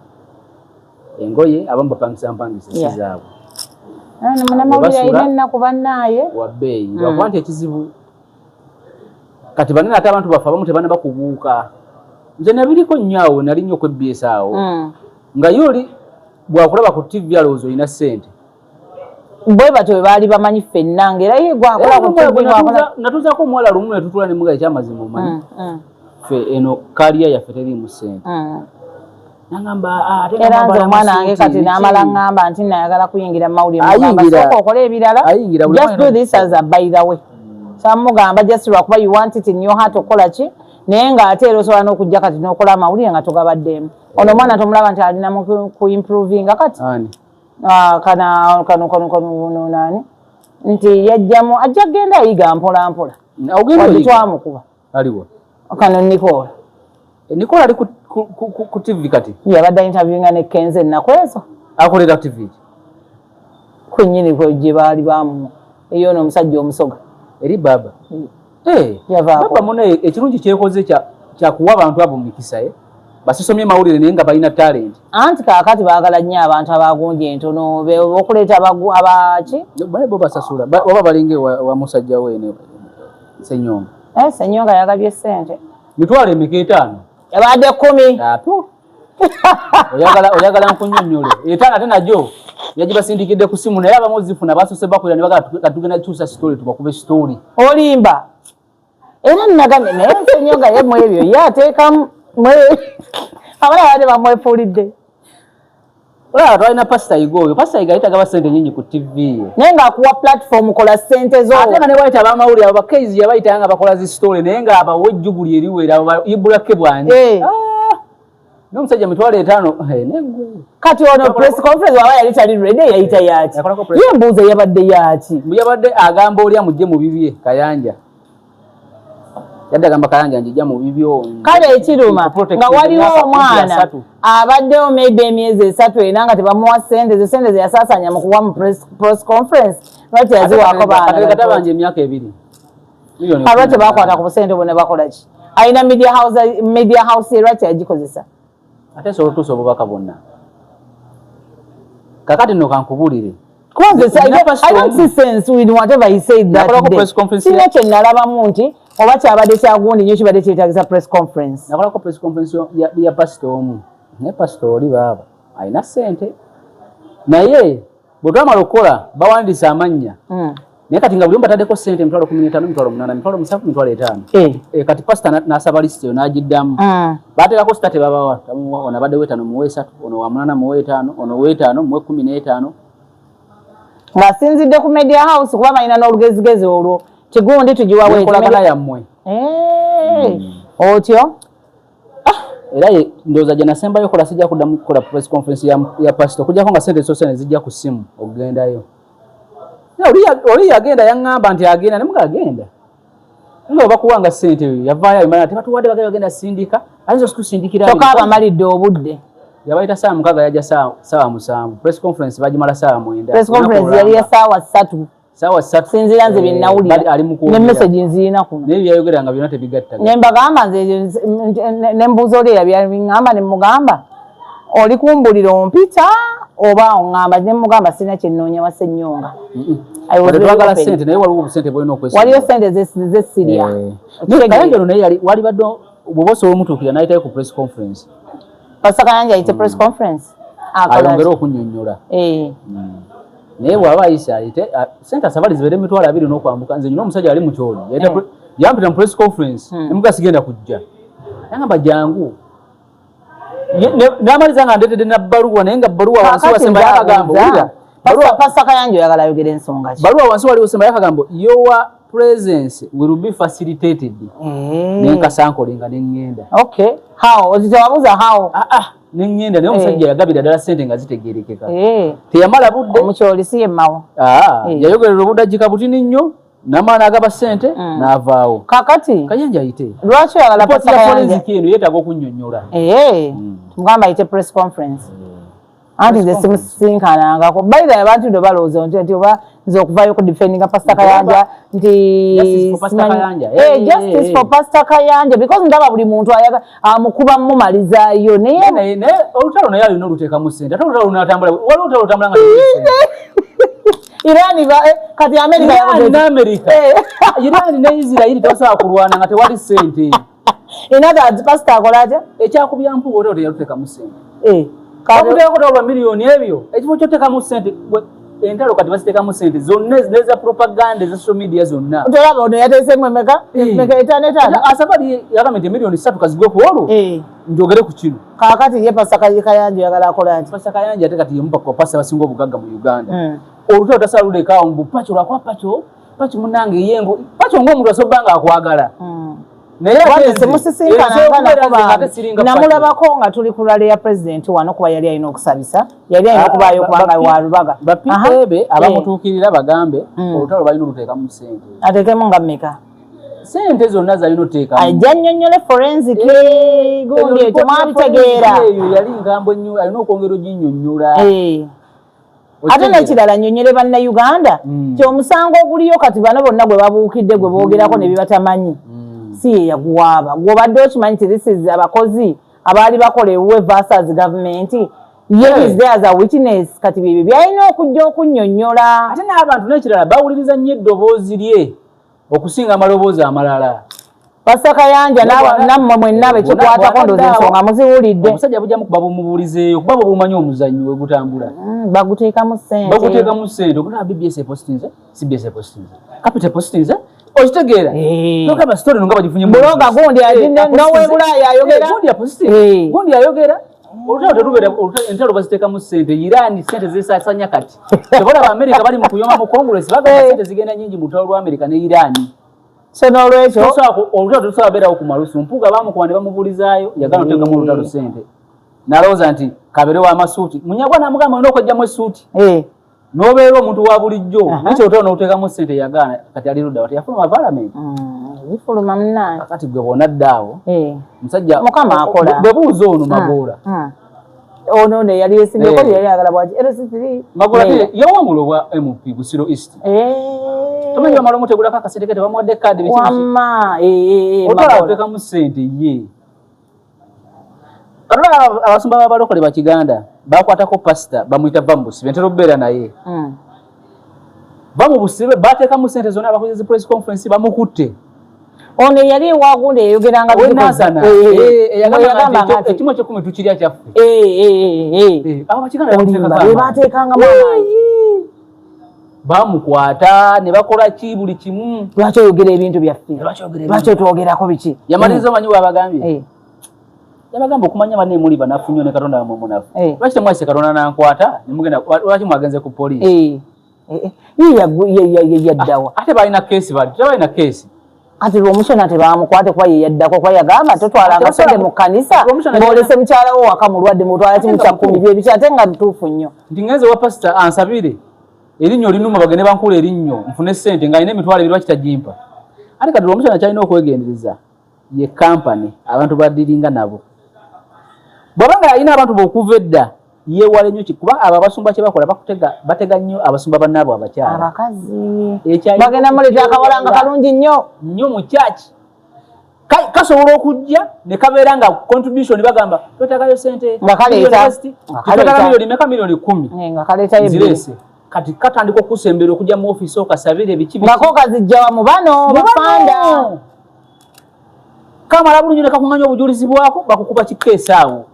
Engoye abamu bapangisa mpangisa, si zaabwe. Munnamawulire alina ennaku bannaaye. Wa bbeeyi, lwakuba nti ekizibu kati banene, ate abantu baffe abamu tebanaba kubuuka. Nze nabiriko nnyo awo, nali nnyo okwebbiesa awo, nga ye oli bwakulaba ku TV alowooza olina ssente. Bwe batyo bwe baali bamanyi ffenna, ngaera ye gwakola ku TV, gwakola. Natuuzaako omuwala lumu ne tutula ne muga, ekyamazima omanyi, ffe eno career yaffe teriimu ssente. Nagamba, "Ah, ate Era nze nambala omwana wange amasuuti, kati biki?" n'amala ŋŋamba nti nayagala kuyingira mu mawulire. Ayingira. Mugamba sooka okole ebirala. Ayingira, buli Just mwana. do this as a by the way. Samugamba just lwakuba you want it in your heart okukola ki, naye ng'ate era osobola n'okujja kati n'okola amawulire nga togabaddemu. Ono omwana tomulaba nti alina mu ku improvinga kati? Ani? Ah, kana kano kano kano no nani nti yajjamu, ajja kugenda ayiga mpola mpola. Ogenda Wadde oyiga. twamukuba. Aliwa? Kano Nicola. Nicola ali ku TV kati? Yabadde interviewinga ne Kenze ennaku ezo. Akolera ku TV? Kwennyini kwe gye baali bamuwa eyo n'omusajja Omusoga. Eri baba. Eh, Yavaako. Baba mune ekirungi kyekoze kya kyakuwa abantu abo mikisa, eh, basisomye mawulire naye nga balina talent. Anti kaakati baagala nnyo abantu abagundi entono okuleeta abaki. Bale bo basasula. Oba balinga wa musajja we ne Senyonga. Eh, Senyonga yagabye ssente. 500,000 emeka? Yabadde 10. Apo. Oyagala nkunnyonnyole. 5 ate najo yagibasindikidde ku simu, naye abamu zifuna basose bakwera ne bagala katugenda kukyusa story, tubakube story. Olimba. Era nagambye naye Senyonga ye mu ebyo ye ateekamu abalala babadde bamwefuulidde. Olaba twalina Pasita Yiga oyo. Pasita Yiga yitagaba ssente nyingi ku TV ye. Naye ng'akuwa platform, kola ssente zo. Ate nga ne bayita abamawulire abo bakeizi yabayita nga bakola zi story, naye ng'abawa ejjuguli eriwera abo Ibulake bwani. Ah! N'omusajja 50,000, neggwe. Kati ono press conference waba yali tali ready, yayita yaki? Yakolako press. Ye mbuuza, yabadde yaki? Mbu yabadde agamba oli amugye mu bibye, Kayanja. Yadde agamba Kayanja njijja mu bibyo. Kale ekiruma Protect nga waliwo emyaka omwana 30. abaddewo maybe emyezi 3, 4 nga tebamuwa ssente ze, ssente ze yasaasanya mu kuwa mu press conference, lwaki yaziwaako baana? Katabanja emyaka 2. Miliyoni Lwaki 18. bakwata ku busente bwo ne bakola ki? Alina media house, media house ye lwaki yagikozesa? Ate nsobola otuusa obubaka bwonna. Kakati nno kankubuulire. Kuba nze Nina I don't see sense with whatever he said that Nakolako day. press conference Sina kye nalabamu nti oba kyabadde kyagundi nnyo kibadde kyetaagisa press conference. Nakolako press conference ya pasita omu, naye pasita oli baaba alina ssente, naye bwe twamala okukola bawandiisa amannya, naye kati nga buli omu bataddeko ssente 15,000, 800,000, 700,000, 50,000. Eh, kati pasita n'asaba lisiti eyo n'agiddamu. Bateekako sita tebabawa. Ono abadde w'etaano muwe 3, ono wa munaana muwe 5, ono w'etaano muwe 15. Ng'asinzidde ku media house, kuba balina n'olugezigezi olwo kigundi tugiwawe. Enkolagana yammwe. Eh, otyo. Era ndowooza gye nasembayo kola, sijja kuddamu kukola press conference ya pasito okujjako nga sente zose ne zijja ku ssimu okugendayo. Naye oli yagenda yaŋŋamba nti agenda ne muga agenda nga obakuwanga ssente eyo yavaayo abimanya tebatuwadde, bagenda bagenda sindika, ayinza okutusindikira. Kyokka abamalidde obudde. Yabayita 6:00, yajja 7:00. Press conference bagimala 9:00. Press conference yali ya 3:00. 3:00. Sinzira nze bye Eh, nawulira. ali mu Ne kwogera. message nzirina kuno. Naye byayogera nga byonna tebigatta. Ne mbagamba nze ne mbuuza oli eyabyabingamba, ne mugamba oli kumbulira ompita oba oŋŋamba, ne mugamba sirina kye nnoonya wa Ssennyonga. I was very Twagala open. ssente, naye waliwo obusente bwolina okwesiga. Waliyo sente zesirya. Eh. Kayanja ono naye yali walibadde bw'oba osobola omutuukira n'ayitayo ku press conference. Pastor Kayanja ayite press conference. Akola Ayongere ki? okunnyonnyola. Eh. Naye bw'aba ayise ayite sente asabali zibeere 20,000 n'okwambuka. Nze nyina omusajja ali mu kyoli Yayita yampita mu press conference, nemuga sigenda kujja, nagamba jangu. N'amaliza nga ndeetedde na bbaluwa, naye nga bbaluwa wansi Kaakati wasembayo akagambo nze wulira. Pastor Kayanja oyagala ayogera ensonga ki? Baluwa wansi waliwo sembayo akagambo, "Your presence will be facilitated." Nenkasankole nga neŋŋenda. Okay. How? Ozitewabuza how? Ah, ah, neŋŋenda, naye omusajja yagabira ddala ssente nga zitegeerekeka. Eh. Teyamala budde. Omukyoli si ye mmawo. Ah, Eh. yayogerera obudagika butini nnyo n'amaana agaba ssente n'avaawo. Kakati Kayanja ayite. lwaki oyagala Ripooti Pastor ya Kayanja? forensic eno yeetaaga okunnyonnyola. Eh. Tumugamba ayite press conference. Anti nze simusisinkanangako. By the way, abantu ndo balowooza nti oba nze okuvayo ku defendinga Pastor Kayanja nti Justice for Pastor Kayanja. Justice for Pastor Kayanja, because ndaba buli muntu ayaga amukuba mumalizaayo, naye naye olutalo naye alina oluteekamu ssente, ate olutalo lunatambula, waliwo olutalo lutambula nga temuli ssente. Iran ba kati America Iran ne America. Iran ne Israel tebasobola kulwana nga tewali ssente. In other words, Pastor akola atya? Ekyakubya mpuuga olutalo teyaluteekamu ssente. Kati Bamuteekako tawulwa miliyoni ebyo, ekifo kyotekamu ssente entalo kati baziteekamu ssente zonna neza propaganda eza social media zonna. Tolaba ono yateesemu emeka? Emeka? Etaano, etaano. Asabali yagambye nti miliyoni 3 kazigwe ku olwo njogere ku kino. Kaakati ye Pastor Kayanja oyagala akola ati? Pastor Kayanja ate kati yemupa ku bapasita abasinga obugagga mu Uganda. Olutalo tasobola lulekaawo mbu Pacho, lwakuba Pacho munange yengo Pacho ng'omuntu asobola nga akwagala. Naye ate Wange nze simusisinkananga okubeera nako nze ate bambi. siringa Pacho. Namulabako nga tuli ku rally ya president wano, kuba yali alina okusabisa, yali alina okubaayo kubanga wa Rubaga. Ba PA be abamutuukirira bagambe olutalo balina oluteekamu ssente. Ateekemu nga mmeka? Ssente zonna zalina oteekamu. Ajja nnyonnyole forensic gundi ekyo mwabitegeera. Eyo yali ngambo ennyo, alina okwongera oginnyonnyola. Ate n'ekirala, nnyonnyole Bannayuganda ti omusango oguliyo kati, bano bonna gwe babuukidde, gwe boogerako ne bibatamanyi, si ye yaguwaaba. Gw'obadde okimanyi nti this is abakozi abaali bakola ewuwe versus gavumenti ye. Is there as a witness. Kati byebyo byalina okujja okunnyonnyola. Ate n'abantu n'ekirala bawuliriza nnyo eddoboozi lye okusinga amaloboozi amalala. Pastor Kayanja, nammwe mwenna bekikwatako, ndowooza ensonga muziwulidde. Omusajja bujjamu kuba bumubuulizeeyo, kuba bwe bumanyi omuzannyo we gutambula. Baguteekamu ssente. Baguteekamu ssente okulaba BBS epostinze, CBS epostinze, Capital epostinze, okitegeera? Nogamba story nga bagifunye. Blogger gundi n'ow'e Bulaaya ayogera. Gundi apostinze, gundi ayogera. Olutalo terubeera entalo baziteekamu ssente. Iran ssente zesasanya kati tebalaba America bali mu kuyoma mu Congress, bagamba ssente zigenda nyingi mu lutalo lwa America ne Iran. So n'olwekyo olutalo terusobola beerawo ku malusu. Mpuuga bamukuba ne bamubuulizaayo, yagala oteekamu olutalo ssente, n'alowooza nti kabeere w'amasuuti. Munyagwa n'amugamba olina okwejjamu essuuti n'obeera omuntu wa bulijjo. Nekyo olutalo n'oluteekamu ssente, yagaana. Kati ali ludda, teyafuluma parliament. Zifuluma munnange. Kati gwe bw'onadda awo, musajja Mukama akola. Bwe buuza ono Magoola. Ono ne yali yesimbyeko, yali ayagala bwaki LC3. Magoola yawangula obwa MP Busiro East. Tomanyi bamala omutegulako akasente ke, tebamuwadde kaadi, biki biki. Wamma Otwala Magoola. ateekamu ssente ye. Katulaba abasumba b'abalokole bakiganda bakwatako pasita bamuyita va mu busibe, ntera okubeera naye. Va mu busibe, bateekamu ssente zonna, abakoze zi press conference, bamukutte. Ono yali ewagundi eyogeranga. Wenansana yagamba nti ekimu ekyekumi tukirya kyaffe. Abo bakiganda olimba bamuteekako be amaanyi. Bateekangamu amaanyi. Bamukwata ne bakola ki, buli kimu. Lwaki oyogera ebintu byaffe? Lwaki oyogera ebintu? Lwaki otwogerako biki? Yamaliriza omanyi bwabagambye? Yabagamba okumanya banne muli banafu nnyo ne Katonda wamwe munafu. Lwaki temwayise Katonda nankwata nemugenda? Lwaki mwagenze ku poliisi? Ye yaddawa? Ate balina keesi, bali tebalina keesi. Kati Lwomushana tebamukwate kuba ye yaddako, kuba yagamba totwalanga sente mu kkanisa Lwomushana ng'olese mukyala wo waka mulwadde, mutwala kimu kya kkumi byebiki, ate nga ntuufu nnyo. Nti ngenze wa pasita ansabire erinnyo linuma, bagende bankula erinnyo nfune sente nga alina 20,000, lwaki tagimpa? Ate kati Lwomushana kyalina okwegendereza ye kampani abantu badiringa nabo. Bw'aba nga alina abantu bokuva edda, yeewale nnyo kuba abo abasumba kye bakola, bakutega, batega nnyo abasumba bannaabwe abakyala. Abakazi Ekyalina bagenda muleeta akawala nga kalungi nnyo. Nnyo mu church. Kasobola okujja ne kabeera nga contribution, bagamba twetagayo sente Nga kaleeta. University, Nga kaleeta. twetaaga miliyoni meka, miliyoni 10. Nga kaleetayo ebbiri. Zireese. Kati katandika okusembera okujja mu ofiisi okasabire biki biki. Nga ko kazijja wa mu bano Mu bafanda. bano. Kamala bulungi ne kakuŋŋanya obujulizi bwako, bakukuba kikeesi awo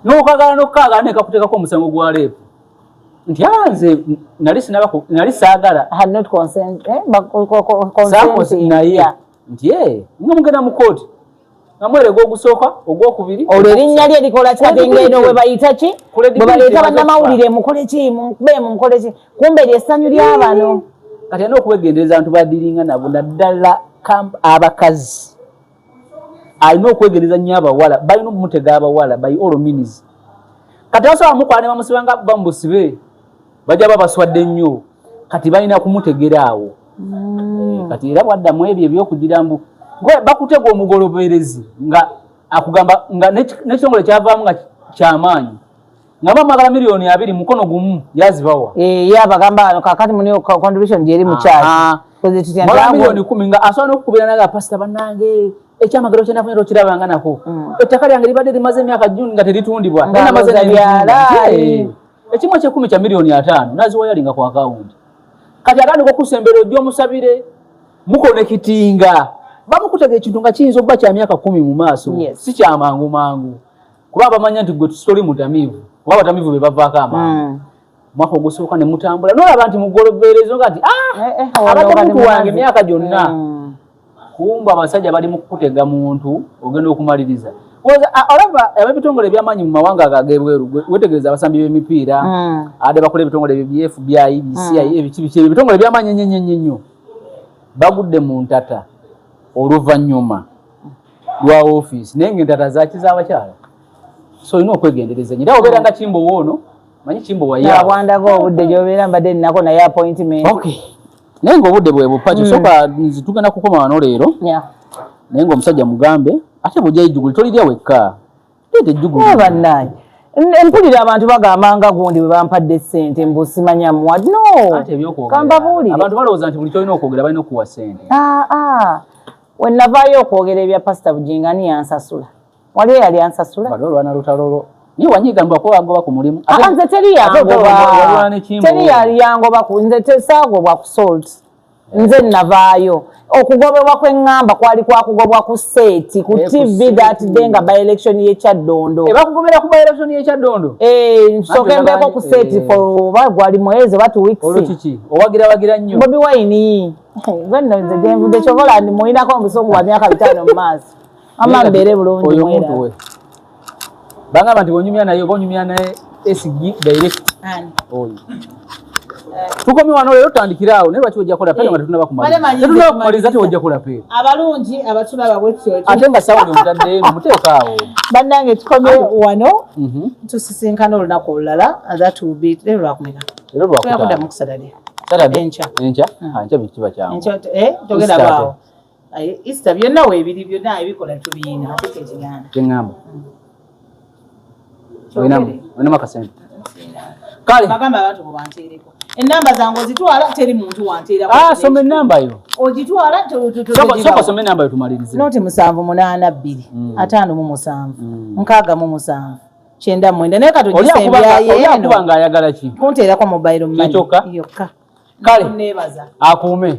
n'okagala n'okukagala ne kakuteekako omusango gwa rape nti "Ah, nze nali sinaba nali saagala." Had not consent, eh? Saako Consenting, naye nti nga mugenda mu kooti nga mwerega ogusooka, ogwokubiri. Olwo erinnya lye likola ki kati? Ngeno bwe bayita ki, Credibility bwe baleeta emaze bannamawulire, mukole ki, mukube, mukole ki, kumbe lyessanyu ly'abano. Kati alina okwegendereza abantu badiringa nabo, naddala abakazi. Alina okwegendereza nnyo abawala, balina okumutega abawala by all means. Kati basobola mukwala ne bamusiba nga bamubusibe, bajja babaswadde nnyo. Kati balina kumutegera awo. Kati era bwaddamu ebyo ebyokugira mbu bakutega omugoloberezi nga akugamba nga n'ekitongole kyavaamu nga Kyamaanyi nga bamwagala 2 miliyoni mukono gumu yazibawa. Eh, ye abagamba wano kakati muni contribution gyeri mu church. Mwagala 10 miliyoni nga asobola n'okukubira naga, "Pasita bannange, ekyamagero kyenafunye tokirabanga nako. Ettaka lyange libadde limaze emyaka juni nga teritundibwa." Nga Naye namaze alowooza neritunda. byalaali. Ekimu ekyekumi kya 50 miliyoni naziwayalinga ku akawunti. Kati atandika okusembera ojja omusabire mukonekitinga, bamukutega ekintu nga kiyinza okuba kya myaka 10 mu maaso. Si kyamangu mangu, kuba bamanya nti gwe toli mutamiivu, kuba abatamiivu be bavaako amangu. Mwaka ogusooka ne mutambula nolaba nti mugoloberezo nga nti, "Ah, Eh, eh, abadde ono muntu kati wange mukazi. emyaka gyonna." Kumba abasajja bali mu kukutega muntu ogenda okumaliriza. Olaba ab'ebitongole ebyamaanyi mu mawanga ago ag'ebweru, wetegereza abasambi b'emipiira, ade bakola ebitongole bya FBI, CIA, ebiki biki, ebitongole ebyamaanyi ennyo ennyo ennyo, bagudde mu ntata oluvannyuma lwa ofiisi, naye ng'entata zaki z'abakyala. So olina okwegendereza nnyo, era obeera nga Kimbowa ono, manyi Kimbowa Ya yaawo. Bwandaga obudde gy'obeera mbadde nnako naye appointment. Okay, naye ng'obudde bwe bupaki soka nzi tugenda kukoma wano leero. Naye ng'omusajja mugambe ate bw'ojja ejjuguli tolirya wekka, leeta ejjuguli. Eh, bannange, mpulira abantu bagamba nga gundi bwe bampadde ssente mbu simanya muwa no. Ate ebyokwogera, Kambabuulire. abantu balowooza nti buli kyolina okwogera balina okuwa ssente. Ah, ah. We navaayo okwogera ebya Pasita Bugingo, ani yansasula? Waliwo eyali ansasula? Bali olwana lutalo lwo, niye wanyiiga mbu akuba ku mulimu. Ah, nze teri Ate yangoba. olwana ne Kimbo. Teri yali yangoba ku nze, saagobwa ku Salt. Nze navaayo okugobebwa kweŋŋamba kwali kwakugobwa ku set ku Eh, ku TV set. that day nga by election y'ekyaddondo. Eh, bakugobera ku by election y'ekyaddondo? Eh, nsooke Anti mbeeko ku set for oba gwali mwezi oba 2 weeks. Olwo kiki, owagira wagira nnyo? Bobi Wine gwe nno nze gyenvudde kyobola ndi muyinako obusungu bwa myaka 5 mu maaso, ama mbeere bulungi. Oyo Mwera. omuntu we bangamba nti bwonyumya naye oba onyumya naye SG direct. Ani? Oyo tukomye wano leero, tutandikire awo. Naye lwaki ojja kola pere nga tetunaba Bale kumaliriza? manyi Tetunaba nze kumaliriza, ate ojja kola pere. Abalungi abatulaba bwetyo. Ate nga sawuli omutadde eno, muteeka awo. Bannange, tukomye wano, tusisinkana olunaku olulala. That will be leero lwakumeka? Leero Tugenda lwakutaano. kuddamu ku Saturday. Saturday? Enkya. Enkya. Ah, enkya kiba kyangu. Enkya, eh, togenda Easter. baawo. Aye, Easter byonna weebiri, byonna ebikola tubiina, ate kyekiganda. Kyeŋŋamba, olinamu akasente kale. Bagamba abantu bwe banteereko enamba zange ozitwala, teri muntu wanteerako. Ah, soma enamba yo. Ogitwala. Sooka soma enamba yo tumalirize. Noti 782 57 67 99, naye Oli katugisembyayo akuba eno ng'ayagala ki? Kunteerako mobile money Kyokka? yokka. Kale. Nebaza. Akuume.